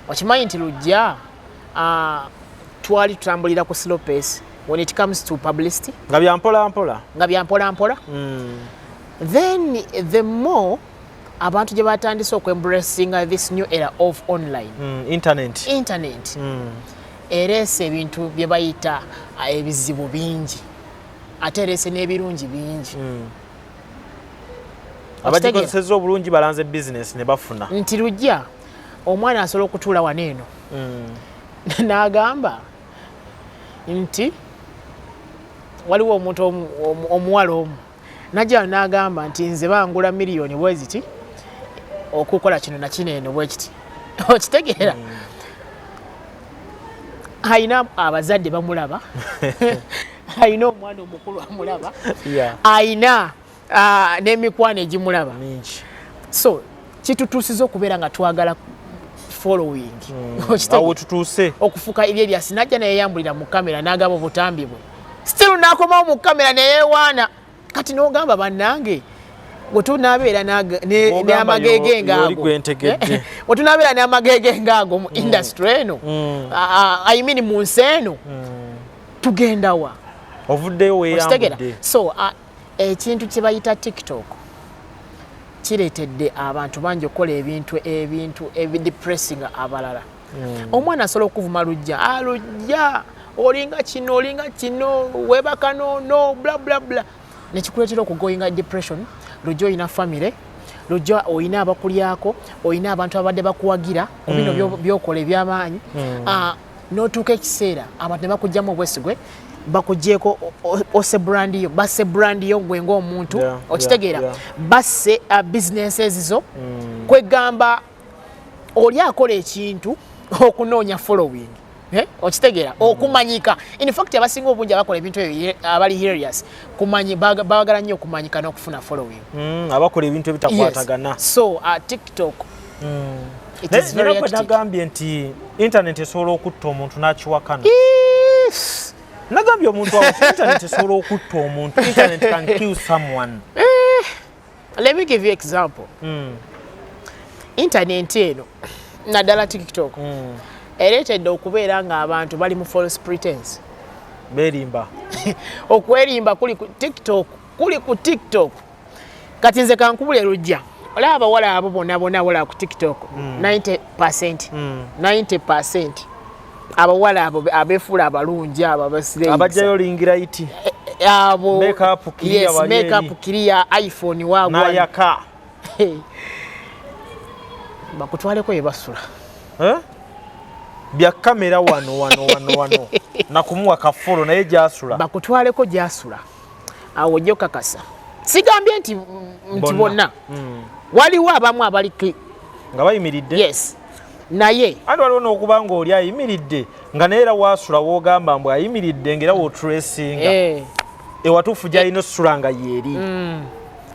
okimanyi nti lujja twali tutambulira ku slow pace when it comes to publicity. Nga bya mpola mpola. Nga bya mpola mpola. Then the more abantu gye batandise okwembracinga this new era of online, internet. Internet ereese ebintu bye bayita ebizibu bingi, ate ereese n'ebirungi bingi. Abagikozesezza obulungi balanze bizinesi ne bafuna. Nti lujja omwana asobola okutuula wano eno n'agamba nti waliwo omuntu omuwala omu najja wano n'agamba nti nze bangula miliyoni bwe ziti okukola kino nakino eno bwe kiti. Okitegeera, ayina abazadde bamulaba, ayina omwana omukulu amulaba, ayina n'emikwano egimulaba. Mingi. So kitutuusiza okubeera nga twagala following. Okitegeera? Awo tutuuse. Okufuka ebyebyasi najja neyeyambulira mu kamera n'agaba obutambi bwe, still n'akomawo mu kamera neyewaana. Kati n'ogamba bannange bwe tunaabeera Bw'ogamba n'amagege y'oli ng'ago gwentegedde. Bwe tunaabeera n'amagege ng'ago mu industry eno, I mean mu nsi eno, tugenda wa? Ovuddeyo. Okitegeera? Weeyambudde. So ekintu kye bayita TikTok kireetedde abantu bangi okukola ebintu ebidepressinga abalala. Omwana asobola okuvuma lujja, ah, lujja olinga kino, olinga kino, webaka nono, bla bla bla, nekikuleetera okugoinga depression. Lujja olina family, lujja olina abakulyako, olina abantu abadde bakuwagira ku bino byokola ebyamaanyi. Ah, n'otuuka ekiseera abantu ne bakugjamu obwesigwe, bakugyeko ose brand yo, basse brand yo gwe ng'omuntu. Okitegeera? Basse businesses zo. Kwegamba oli akola ekintu okunoonya following. Eh? Okitegeera? Okumanyika. In fact abasinga obungi abakola ebintu ebyo abali hilarious kumanyi baagala nnyo okumanyika n'okufuna following. Abakola ebintu ebitakwatagana. Yes. So TikTok, it is very Naye hectic. nagambye nti internet esobola okutta omuntu n'akiwakana. Yes. Nagambye omuntu awo nti internet esobola okutta omuntu. Internet can kill someone. Let me give you example. Internet eno naddala TikTok ereetedde okubeera ng'abantu bali mu false pretense. Berimba. Okwerimba kuli ku TikTok, kuli ku TikTok. Kati nze kankubule lujja, olaba abawala abo bonna bonna abawala ku TikTok, 90, 90 abawala abo abeefuula abalungi, abo abasireyiza, Abajjayo ring light. Abo Makeup clear. Yes. Wali eri. Makeup clear, iPhone wagwa. N'ayaka. Bakutwaleko ye basula. Eh? Bya kamera wano wano wano wano nakumuwa kafolo naye gyasula. Bakutwaleko gyasula, awo ojja okakasa. Sigambye nti bonna. Waliwo abamu abali nga bayimiridde. Yes, naye anti waliwo n'okuba nga oli ayimiridde nga naye era waasula woogamba mbu ayimiridde nga era wotracinga ewatuufu gyalina osula nga yeeri.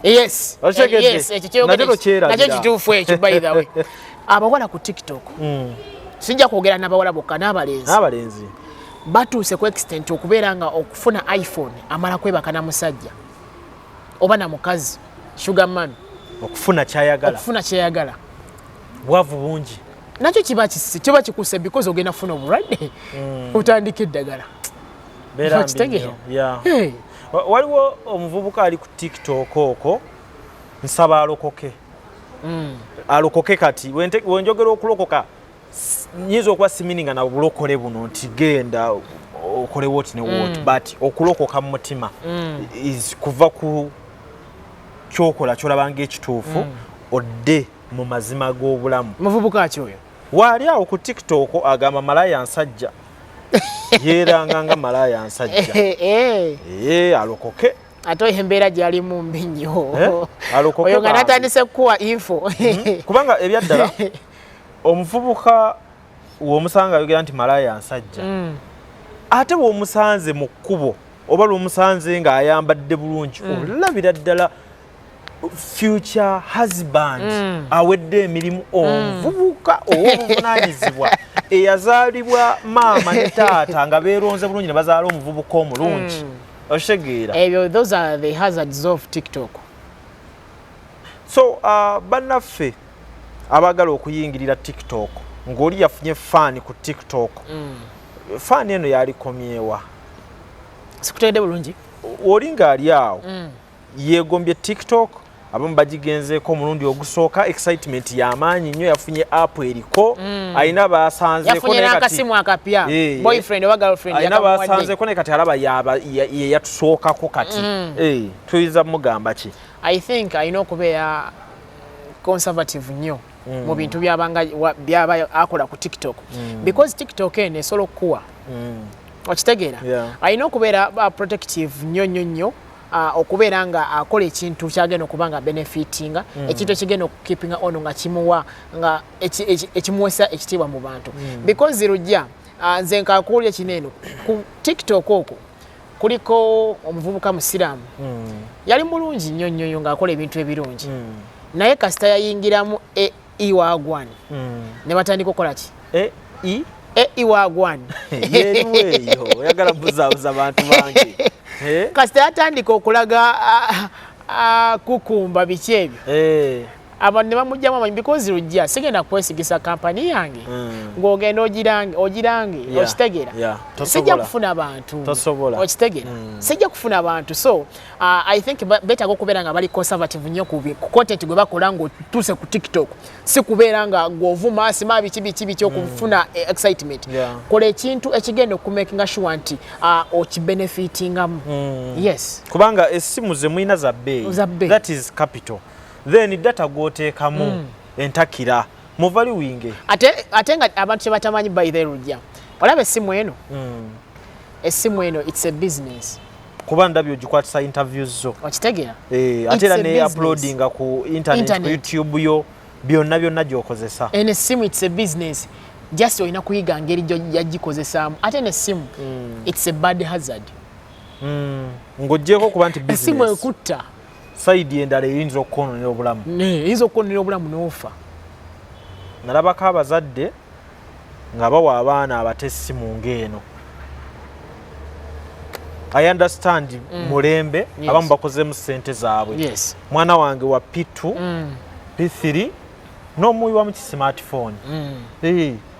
Yes. Okitegedde? Yes, ekyo kyeyogedde. Nakyo tokyerabira. Nakyo kituufu ekyo. By the way, abawala ku TikTok, sijja kwogera n'abawala bokka, n'abalenzi. N'abalenzi. Batuuse ku extent okubeera nga okufuna iPhone amala kwebaka na musajja oba na mukazi, sugar mummy. Okufuna kyayagala. Okufuna kyeyagala. Bwavu bungi. Nakyo kiba kisi kiba kikuse because ogenda kufuna obulwadde, otandika eddagala. Beera mbi Okitegeera? nnyo. Yeah. Hey. Waliwo omuvubuka ali ku TikTok okwo, nsaba alokoke, alokoke. Kati wenjogera okulokoka, nyinza okuba simeaninga na bulokole buno nti genda okole what ne what, but okulokoka mu mutima is kuva ku kyokola kyolaba ngaekituufu, odde mu mazima g'obulamu. Muvubuka ki oyo? Waali awo ku TikTok agamba malaya nsajja, yeeranga nga malaya nsajja. Ee, alokoke. Ate oyo embeera gyalimu mbi nnyo. Eh? Alokoke Oyo nga bambi. natandise kukuwa info. Kubanga ebyaddala omuvubuka womusanga ayogera nti malaya nsajja, ate bw'omusanze mu kkubo oba lwomusanze ng'ayambadde bulungi, olabira ddala future husband awedde emirimu, omuvubuka ow'obuvunanyizibwa eyazaalibwa maama ne taata nga beeronze bulungi ne bazaala omuvubuka omulungi. Okitegeera? Ebyo, those are the hazards of TikTok. So bannaffe abaagala okuyingirira TikTok, ng'oli yafunye fan ku TikTok, fan eno yalikomyewa? Sikutegedde bulungi. Oli ng'ali awo yeegombye TikTok, abamu bagigenzeeko omulundi ogusooka, excitement y'amaanyi nnyo, yafunye app eriko, alina basanzeeko. Yafunye naye kati- n'akasimu akapya. Boyfriend oba girlfriend alina yakamuwadde. basanzeeko, naye kati alaba ye yatusookako kati. Tuyinza mugamba ki? I think alina okubeera conservative nnyo mu bintu byabanga byaba akola ku TikTok, because TikTok eno esobola okukuwa, okitegeera? Yeah. Alina okubeera protective nnyo nnyo nnyo, okubeera nga akola ekintu kyagenda okuba nga benefitinga, ekintu ekigenda okukeepinga ono nga kimuwa nga ekimuwesa ekitiibwa mu bantu, because lujja nze nkakuulya kino eno ku TikTok okwo kuliko omuvubuka musiraamu, yali mulungi nnyo nnyo nnyo ng'akola ebintu ebirungi, naye kasita yayingiramu AI wagwan ne batandika okukola ki? E, i AI wagwan. Yeriwo eyo, oyagala buzaabuza bantu bange. Eh? Kasita yatandika okulaga kukumba biki ebyo, abantu ne bamugjamu amanyi, because lujja sigenda kwesigisa kampani yange ng'ogenda ogirange ogirange. Okitegeera? Sijja Tosobola. kufuna bantu. Tosobola. Okitegeera? Sijja kufuna bantu. So I think beetaaga okubeera nga bali conservative nnyo ku content gwe bakola ng'otuuse ku TikTok, si kubeera nga ng'ovuma sima biki biki biki okufuna excitement. Kola ekintu ekigenda okumakinga sure nti okibenefitingamu. Yes. Kubanga essimu ze mulina za bbeeyi. Za bbeeyi. That is capital, then data gw'oteekamu entakira muvaluinge. Ate nga abantu kyebatamanyi, by the lujja olaba essimu eno, essimu eno it's a business. Kuba ndabye ogikwatisa interviews zo. Okitegeera? Ate era It's a ne business. uploadinga ku internet, ku Internet. YouTube yo, byonna byonna gy'okozesa. Eno essimu it's a business, just olina kuyiga ngeri yagikozesaamu. Ate nessimu it's a bad hazard. Ng'oggyeko okuba nti Essimu business, ekutta. Side endala eyinza okukwononera obulamu. Eyinza okukwononera obulamu n'ofa. Nalabako abazadde nga bawa abaana abato essimu ng'eno. I understand mulembe, abamu bakozemu ssente zaabwe. Mwana wange wa P2, P3 n'omuyiwa mu kismartphone,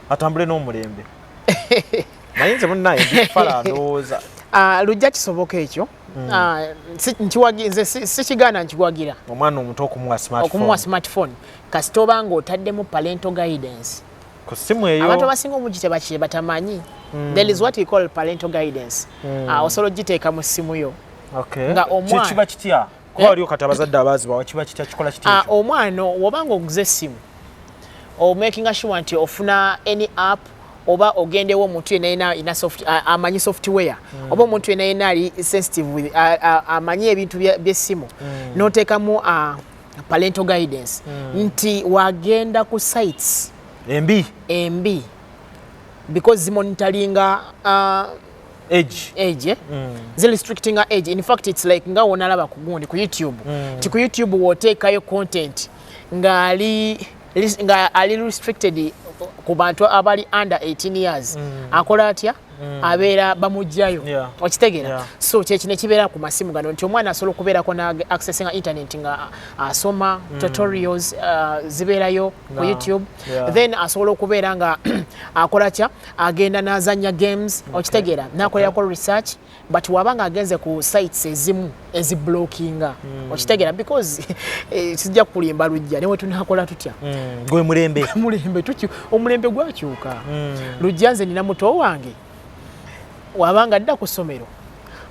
atambule n'omulembe, naye nze munnaye ndifala ndowooza. Ah, lujja kisoboka ekyo. Ah, nze sikigaana, nkiwagira. Omwana omuto okumuwa smartphone? Okumuwa smartphone kasita oba nga otaddemu parental guidance ku ssimu eyo. Abantu abasinga obungi tebaki batamanyi there is what we call parental guidance. Ah, osobola ogiteeka mu ssimu yo nga Kiba kitya? Kuba waliwo kati abazadde abazibawa. Kiba kitya? Kikola kitya ekyo? Omwana wobanga oguze essimu, omakinga sure nti ofuna any app Oba ogendewo omuntu yenna yenna alina amanyi software, oba omuntu yenna yenna ali sensitive with, amanyi ebintu by'essimu, n'oteekamu parental guidance nti wagenda ku sites embi, embi, because zimonitoringa age. Age, eh? Zirestrictinga age. In fact, it's like nga wonalaba ku gundi ku YouTube, ti ku YouTube woteekayo content nga ali restricted ku bantu abali under 18 years, akola atya? Abeera bamugjayo. Okitegeera? Yeah. So kyekino ekibeera ku masimu gano, nti omwana asobola okubeerako na accessinga internet nga asoma tutorials, zibeerayo ku YouTube. Then asobola okubeera nga akola kya agenda n'azanya games, okitegeera, n'akolerako research. But waba nga agenze ku sites ezimu eziblockinga, okitegeera, because sijja kulimba, Lujja, newe tunakola tutya, Gwe mulembe. Mulembe tuki, omulembe gwakyuka, Lujja. Nze nina muto wange, wabanga adda ku ssomero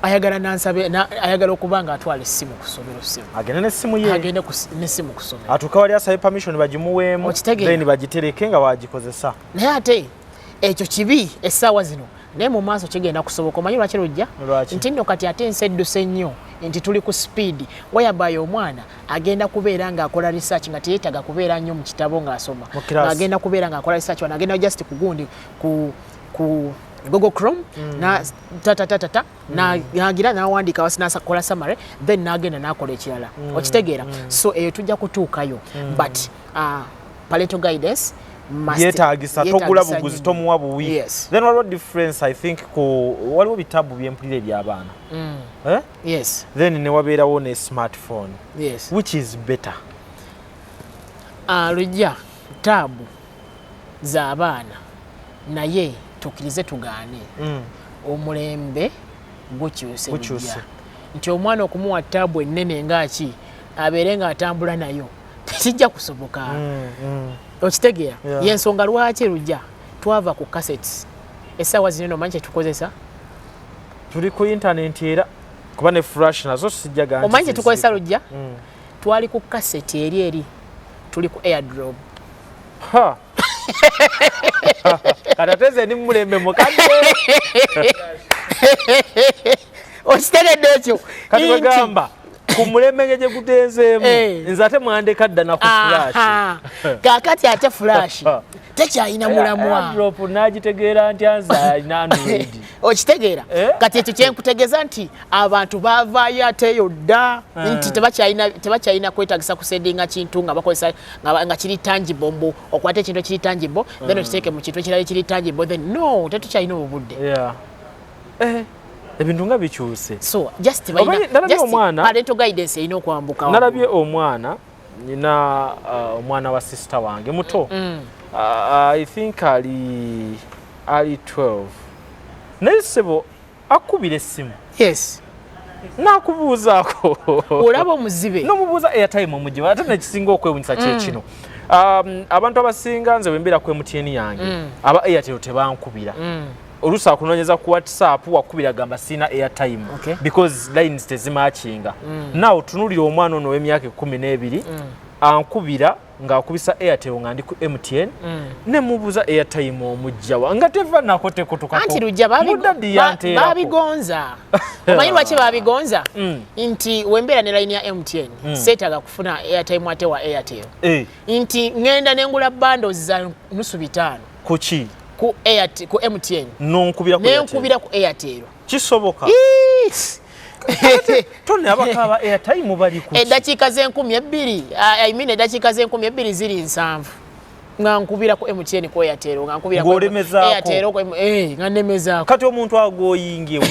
ayagala nansabe ayagala okuba nga atwala essimu ku ssomero, ssimu. Agende n'essimu ye. Agende n'essimu ku ssomero. Atuuka wali asabe permission bagimuweemu. Okitegeera? Then bagitereke nga wagikozesa. Naye ate ekyo kibi essaawa zino, naye mu maaso kigenda kusoboka. Omanyi lwaki, Lujja? Lwaki? Nti nno kati ate ensi edduse nnyo, nti tuli ku speed whereby omwana agenda kubeera ng'akola research nga teyeetaaga kubeera nnyo mu kitabo ng'asoma. Mu class. Ng'agenda kubeera ng'akola research wano, agenda just ku gundi ku Google Chrome na tatatatata nagira nawandiika wasi, nakola summary, then nagenda nakola ekirala, okitegeera? So eyo tujja kutuukayo, but parental guidance yeetagisa, togula yeetagisa buguzi, nnyo. Tomuwa buwi. Yes. Then waliwo difference, I think, ku waliwo bitabu byempulira eby'abaana, eh? Yes. Then ne wabeerawo ne smartphone. Yes. Which is better? Lujja, tab z'abaana, naye tukkirize tugaane, omulembe gukyuse. Gukyuse. Lujja, nti omwana okumuwa tab ennene ngaaki abeere ng'atambula nayo tekijja kusoboka, okitegeera? Yeah. Yensonga lwaki, Lujja, twava ku cassettes. Essaawa zino omanyi kyetukozesa? Tuli ku internet, era kuba ne flash nazo sijja ga nti Omanyi kyetukozesa, Lujja? Mm. Twali ku cassette eri, tuli ku AirDrop. Ha! Kati ate nze ndi mulembe mukadde. Okitegedde ekyo? Kati Nti- bagamba ku mulembe nge gye gutenzeemu, Eh. nze ate mwandeka dda na ku flash. Aha. Kaakati ate flash tekyalina mulamwa. AirDrop nagitegeera nti anze alina Android. Okitegeera? Eh? Kati ekyo kyenkutegeeza nti abantu bavaayo ate eyo dda, nti tebakyalina kwetagisa kusendinga kintu nga bakozesa nga kiri tangible, mbu okwata ekintu ekiri tangible, then okiteeke mu kintu ekirala ekiri tangible, then no, tetukyalina obudde. Yeah. Eh, ebintu nga bikyuse. So just Omanyi, nalabye just parental guidance erina okwambuka waggulu. Nalabye omwana, nina omwana wa sister wange muto, I think ali 12, naye sebo akubira essimu nakubuuzaako. Olaba omuzibe. Nomubuuza airtime omugiba. Ate nekisinga okwewunyisa kyekino, abantu abasinga, nze bwembeera ku MTN yange, aba Airtel tebankubira. Oluusi akunoonyeza ku WhatsApp, wakubira gamba siina airtime, because lines tezimakinga. Naawe tunulira omwana ono ow'emyaka 12 ankubira ng'akubisa Airtel nga ndi ku MTN, nemubuuza airtime omugjawa nga teva nako tekutukako. Anti Lujja, Mudaddi yanteerako. babigonza. Omanyi lwaki babigonza? Nti wembeera ne line ya MTN, seetaaga kufuna airtime ate wa Airtel, nti ŋŋenda nengula bundles za nusu bitaano. Kuki? Ku Airtel, ku MTN. Nonkubira ku Airtel. Nenkubira ku Airtel. Kisoboka? Yes. Tone abakaba airtime bali ku Eddakiika z'enkumibiri, I mean, eddakiika z'enkumibiri ziri 70, nga nkubira ku MTN ku Airtel, nga nkubira ku Ng'olemezaako. Airtel ku nga nnemezaako. Kati omuntu agoyingewa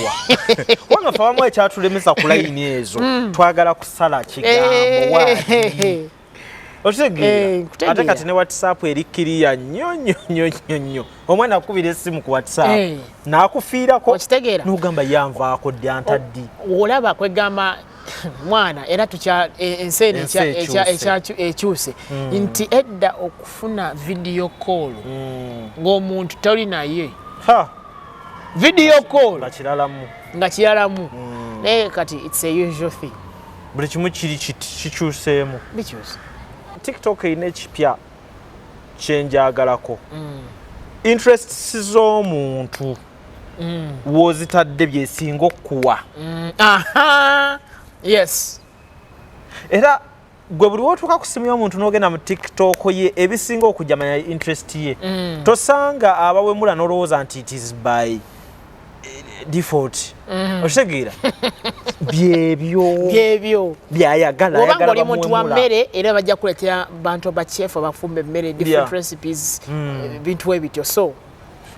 wanga fe abamu ekyatulemesa ku layini ezo, twagala kusala kigambo waadi, okitegeera? Eh, nkutegeera. Ate kati ne WhatsApp eri kiriya nnyo nnyo nnyo nnyo nnyo. Omwana akubira essimu ku WhatsApp n'akufiirako. Okitegeera? N'ogamba yanvaako ddi, antaddi. Olaba kwegamba mwana era tukya ensi eno Ensi ekyuse. ekyuse, nti edda okufuna video call ng'omuntu toli naye, Ha, video call nga kiralamu. Nga kiralamu, naye kati it's a usual thing. Buli kimu kiri kikyuseemu. Bikyuse. TikTok erina ekipya kyenjagalako. Interests z'omuntu w'ozitadde byesinga okukuwa. Aha, yes. Era gwe buli wotuuka ku simu y'omuntu n'ogenda mu TikTok ye, ebisinga okujja manya interest ye. Tosanga abawemula n'olowooza nti it is by default. Okitegeera? Byebyo. Byebyo. Byayagala. Bw'oba ayagala ng'oli muntu wa bamuwemula. mmere, era bajja kuleetera bantu ba chef abafumba emmere, different recipes, ebintu ebityo, so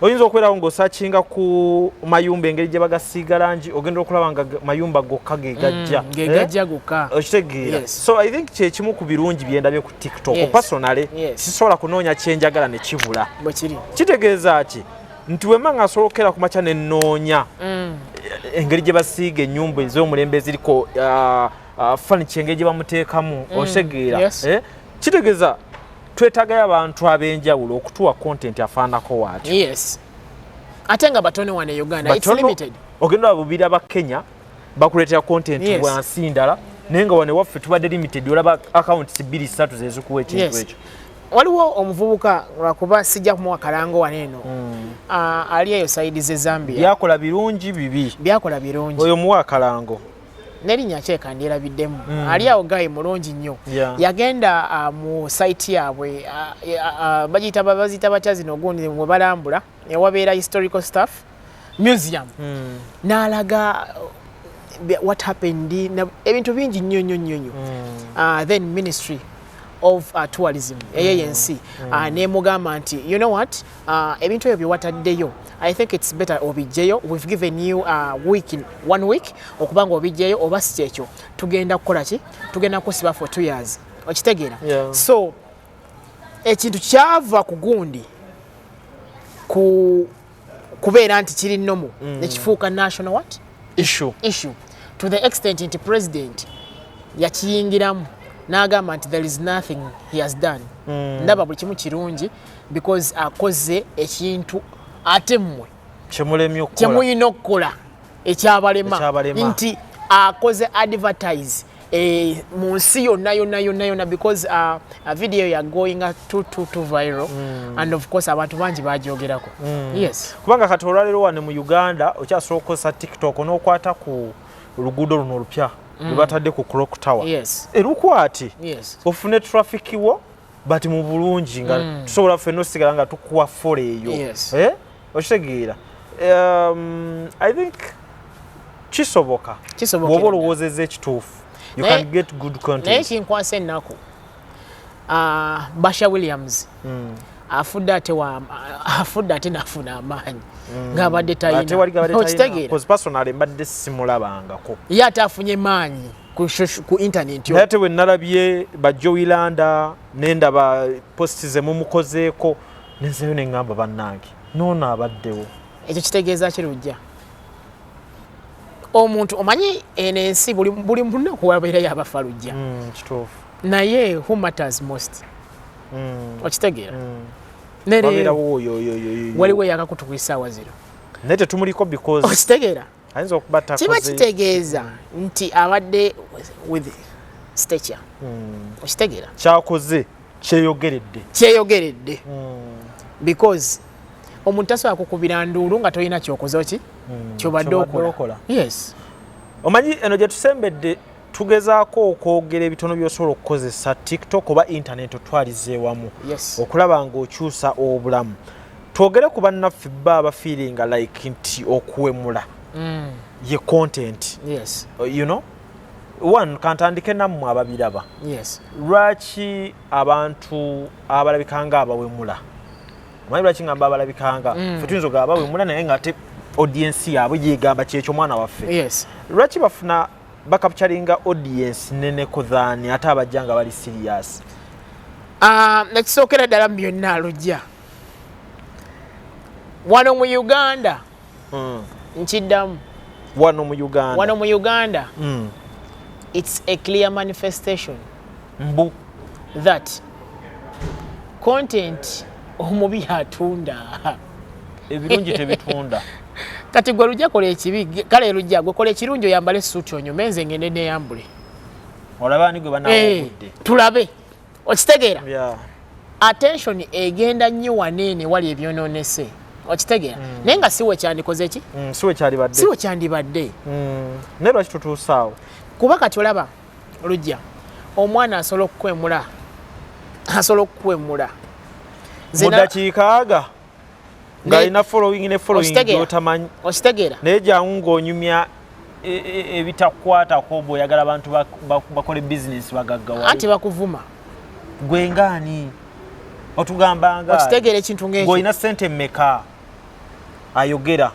Oyinza okubeerawo ng'osearchinga ku mayumba, engeri gye bagasiiga langi, ogenda okulaba nga mayumba gokka ge gajja. Ge gajja gokka. Okitegeera? Yes. So I think kyekimu ku birungi byendabye ku TikTok. Personally, sisobola kunoonya kyenjagala ne kibula. Bwe kiri. Kitegeeza ki? Nti wemba nga nsobola okukera ku makya nenoonya engeri gye basiiga ennyumba ez'omulembe eziriko furniture, engeri gye bamuteekamu, okitegeera? Yes. Eh? Kitegeeza twetaagayo abantu ab'enjawulo okutuwa content afaanako waatyo. Yes, ate nga batono wano e Uganda. It's Batono. limited. Ogenda bubira ba Kenya bakuleetera content wansi ndala, naye nga wano ewaffe tubadde limited, olaba accounts bbiri ssatu zezikuwa ekintu ekyo. Waliwo omuvubuka, lwakuba sijja kumuwa kalango wano eno, ali eyo side ze Zambia. Byakola birungi bibi? Byakola birungi. Oyo muwa akalango. N'erinnya kyeka ndyerabiddemu. Ali awo, guy mulungi nnyo. Yagenda mu site yaabwe, bagiyita, baziyita batya zino gundi mwe balambula ewabeera historical stuff, museum, n'alaga what happened, ebintu bingi nnyo nnyo nnyo nnyo. Then Ministry of Tourism eyo yensi nemugamba nti, "You know what, ebintu ebyo byewataddeyo, I think it's better obijjeyo. We've given you week in, one week okuba nga obijjeyo, oba si kyekyo tugenda kukola ki? Tugenda kusiba for 2 years." Okitegeera? Yeah. So ekintu kyava ku gundi ku kubeera nti kiri normal nekifuuka national what? Issue. Issue, to the extent nti president yakiyingiramu n'agamba nti there is nothing he has done, ndaba buli kimu kirungi because akoze ekintu ate mmwe kyemulemye okukola. Kyemulina okukola ekyabalema. Ekyabalema. Nti akoze advertise mu nsi yonna yonna yonna yonna, because video ya going too too too viral and of course abantu bangi bagyogerako. Yes. Kubanga kati olwaleero wano mu Uganda okyasobola okukozesa TikTok n'okwata ku luguudo luno olupya lwe batadde ku Clock Tower, erukwati ofune traffic wo, but mu bulungi nga tusobola ffenna osigala nga tukuwa follow eyo. Eh? Okitegeera? I think kisoboka. Kisobokera Bw'oba ddala. olowoozezza ekituufu, you can get good Naye content. kinkwasa ennaku, Basha Williams afudde, ate afudde ate nafuna amaanyi ng'abadde Ate wali gabadde talina. talina. Okitegeera? 'Cause personally mbadde simulabangako. Ye ate afunye maanyi ku internet. Naye ate bwe nalabye bajowilanda nendaba post ze mumukozeeko, nenzeyo neŋŋamba, bannange, noono abaddewo. Ekyo kitegeeza ki, Lujja? Omuntu omanyi eno ensi buli lunaku wabeerayo abafa, Lujja. Kituufu. Naye who matters most? Okitegeera? Ne leero Wabeerawo oyo oyo oyo oyo. Waliwo eyakakutu ku isaawa zino. Naye tetumuliko because Okitegeera? ayinza okuba Kiba takoze. kitegeeza nti abadde with stature. Okitegeera? Kyakoze kyeyogeredde. Kyeyogeredde, because omuntu tasobola kukubira nduulu nga tolina kyokoze ki kyobadde Kyobadde okola. okola. Yes. Omanyi eno gye tusembedde tugezaako okwogera ebitono by'osobola okukozesa TikTok oba internet otwaliza ewamu okulaba ng'okyusa obulamu. Twogere ku bannaffe ba abafeelinga like nti okuwemula ye content. One, kantandike nammwe ababiraba. Lwaki abantu abalabika nga abawemula, omanyi lwaki ngamba abalabikanga, fe tuyinza ogamba bawemula, naye nga ate audience yaabwe yegamba kyekyo mwana waffe, lwaki bafuna bacapturinga audience neneko than ate abajja nga bali serious? Ah, nekisookera ddala mu byonna, Lujja, wano mu Uganda, nkiddamu, Wano mu Uganda. Wano mu Uganda, it's a clear manifestation Mbu that content omubi atunda. Ebirungi tebitunda. Kati gwe Lujja kola ekibi, kale Lujja gwe kola ekirungi, oyambale esuuti onyume, nze ngende neyambule. Olaba ani gwe Eh, banaawogudde. tulabe. Okitegeera? Yeah. Attention egenda nnyo waneene wali ebyononese, okitegeera? Naye nga siwe kyandikoze ki? Siwe kyalibadde. Siwe kyandibadde. Naye lwaki tutuusaawo? Kuba kati olaba Lujja, omwana asobola okukwemula, asobola okukwemula. Mu dakiika aga ng'alina following ne following gy'otamanyi. Okitegeera? Naye jangu ng'onyumya ebitakukwatako, bw'oyagala abantu bakole bizinesi bagaggawale. Anti bakuvuma. Gwe ngaani otugambanga? Okitegeera ekintu ng'ekyo? Ng'olina ssente mmeka ayogera?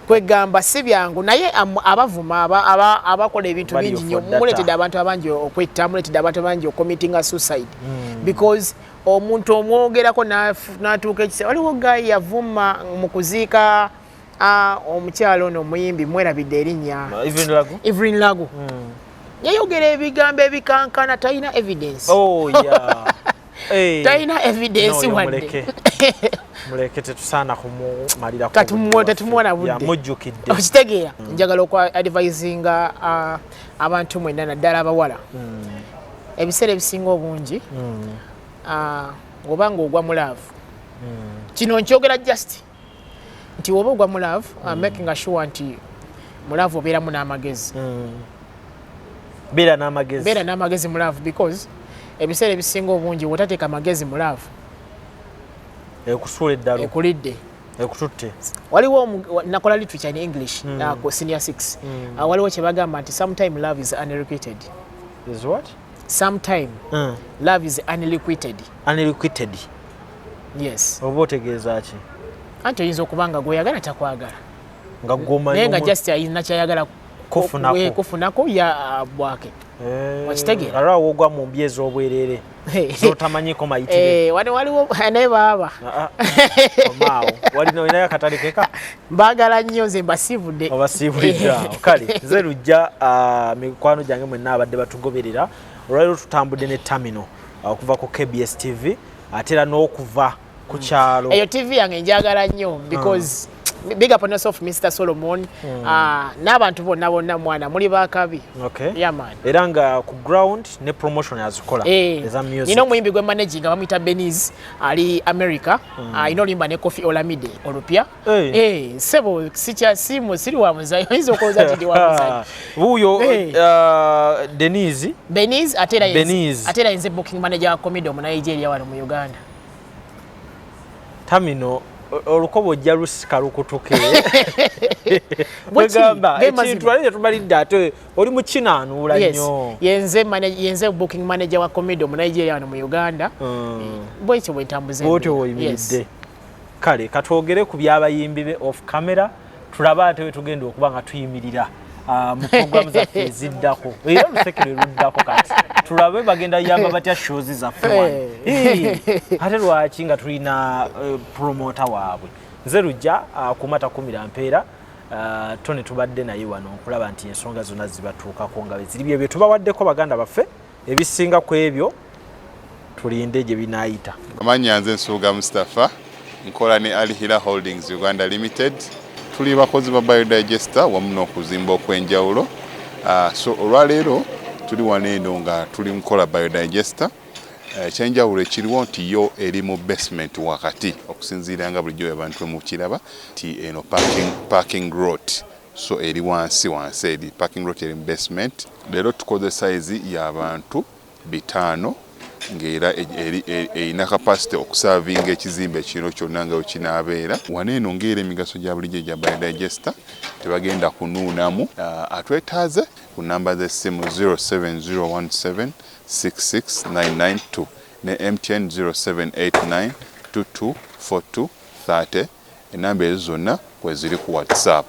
Kwegamba si byangu, naye abavuma, abakola ebintu bingi nnyo. Muletedde abantu abangi okwetta, muletedde abantu abangi ocommittinga suicide, because omuntu omwogerako n'atuuka ekise. Waliwo guy yavuma mu kuziika omukyalo ono omuyimbi, mwerabidde erinnya. Evelyn Lagu. Yayogera ebigambo ebikankana, talina evidence. Oh, Talina evidence wadde. Muleke, tetusaana kumumalira. Tetumuwa budde. Mujjukidde. Okitegeera? Njagala okwa advisinga abantu mwenna, naddala abawala. Ebiseera ebisinga obungi, oba nga ogwa mu love, kino nkyogera just nti woba ogwa mu love, making sure nti mu love obeeramu n'amagezi. Beera n'amagezi. Beera n'amagezi mu love, because ebiseera ebisinga obungi wotateeka amagezi mu love, ekusuula eddalu. Ekulidde. Ekututte. Waliwo nakola literature in English, ku senior 6. Waliwo kyebagamba nti sometime love is unrequited. Is what? Sometime love is unrequited. Unrequited. Yes. Oba otegeeza ki? Anti oyinza okuba nga gweyagala takwagala, nga gwomanyi naye nga just ayina kyayagala kufunako. Kufunako ya bwake. Okitegeera? Alwa wogwa mu mbi ez'obwerere zotamanyiko mayitire. Wano waliwo naye baaba. Ah, ah. Omaawo walina olinayo akatale keka. Mbaagala nnyo, nze mbasiibudde. Obasiibulidde awo. Kale nze Lujja, mikwano gyange mwenna abadde batugoberera, olwaliro tutambudde ne Terminal okuva ku KBS TV, ate era n'okuva ku kyalo. Eyo TV yange njagala nnyo, because big up on yourself, Mr Solomon, n'abantu bonna bonna. Mwana muli bakabi. Yeah, man. Era nga ku ground ne promotion azikola eza music. Nina omuyimbi gwe managing bamuyita Beniz, ali America. Alina oluyimba ne Koffi Olamide olupya. Hey. Sebo sikya simu siri wa muzayi, oyinza okulowooza nti ndi wa muzayi. Wuuyo. Denise. Beniz, ate era Beniz. Ate era yenze booking manager wa Komido mu Nigeria wano mu Uganda. Terminal, olukoba ojja lusika lukutuke. Bwe kiri, Kwegamba ge mazima. ekintu ali tetumalidde, ate oli mu kinaanuula nnyo. Yenze booking manager wa Komido mu Nigeria wano mu Uganda. Bwekyo bwe ntambuza Bwotyo embeera. woyimiridde. Yes. Kale katwogere ku byabayimbi be off camera, tulabe ate we tugenda okuba nga tuyimirira mu programu zaffe eziddako, era olusekere luddako. Kati tulabe bagenda yamba batya shows zaffe wano. Ate lwaki nga tulina promoter waabwe? Nze Lujja, kuma takumira mpeera. Tone tubadde naye wano okulaba nti ensonga zonna zibatuukako nga ziri byebyo tubawaddeko baganda baffe. Ebisinga ku ebyo tulinde gye binaayita. Amannya nze Nsuuga Mustapha, nkola ne Alhila Holdings Uganda Limited. Tuli bakozi ba biodigester wamu n'okuzimba okw'enjawulo. So olwaleero tuli wano eno nga tuli mukola biodigester. Ekyenjawulo ekiriwo nti yo eri mu basement wakati, okusinziira nga bulijjo abantu bwe mukiraba nti eno parking lot, so eri wansi wansi, eri parking lot, eri mu basement. Leero tukoze size y'abantu 500, ng'era erina capacity okuservinga ekizimbe kino kyonna nga wekinaabeera. Wano eno ng'era emigaso gya bulijjo egya biodigester, tebagenda kunuunamu. Atwetaaze ku namba z'essimu 07017 66992 ne MTN 0789 2242 30. Enamba ezo zonna kweziri ku WhatsApp.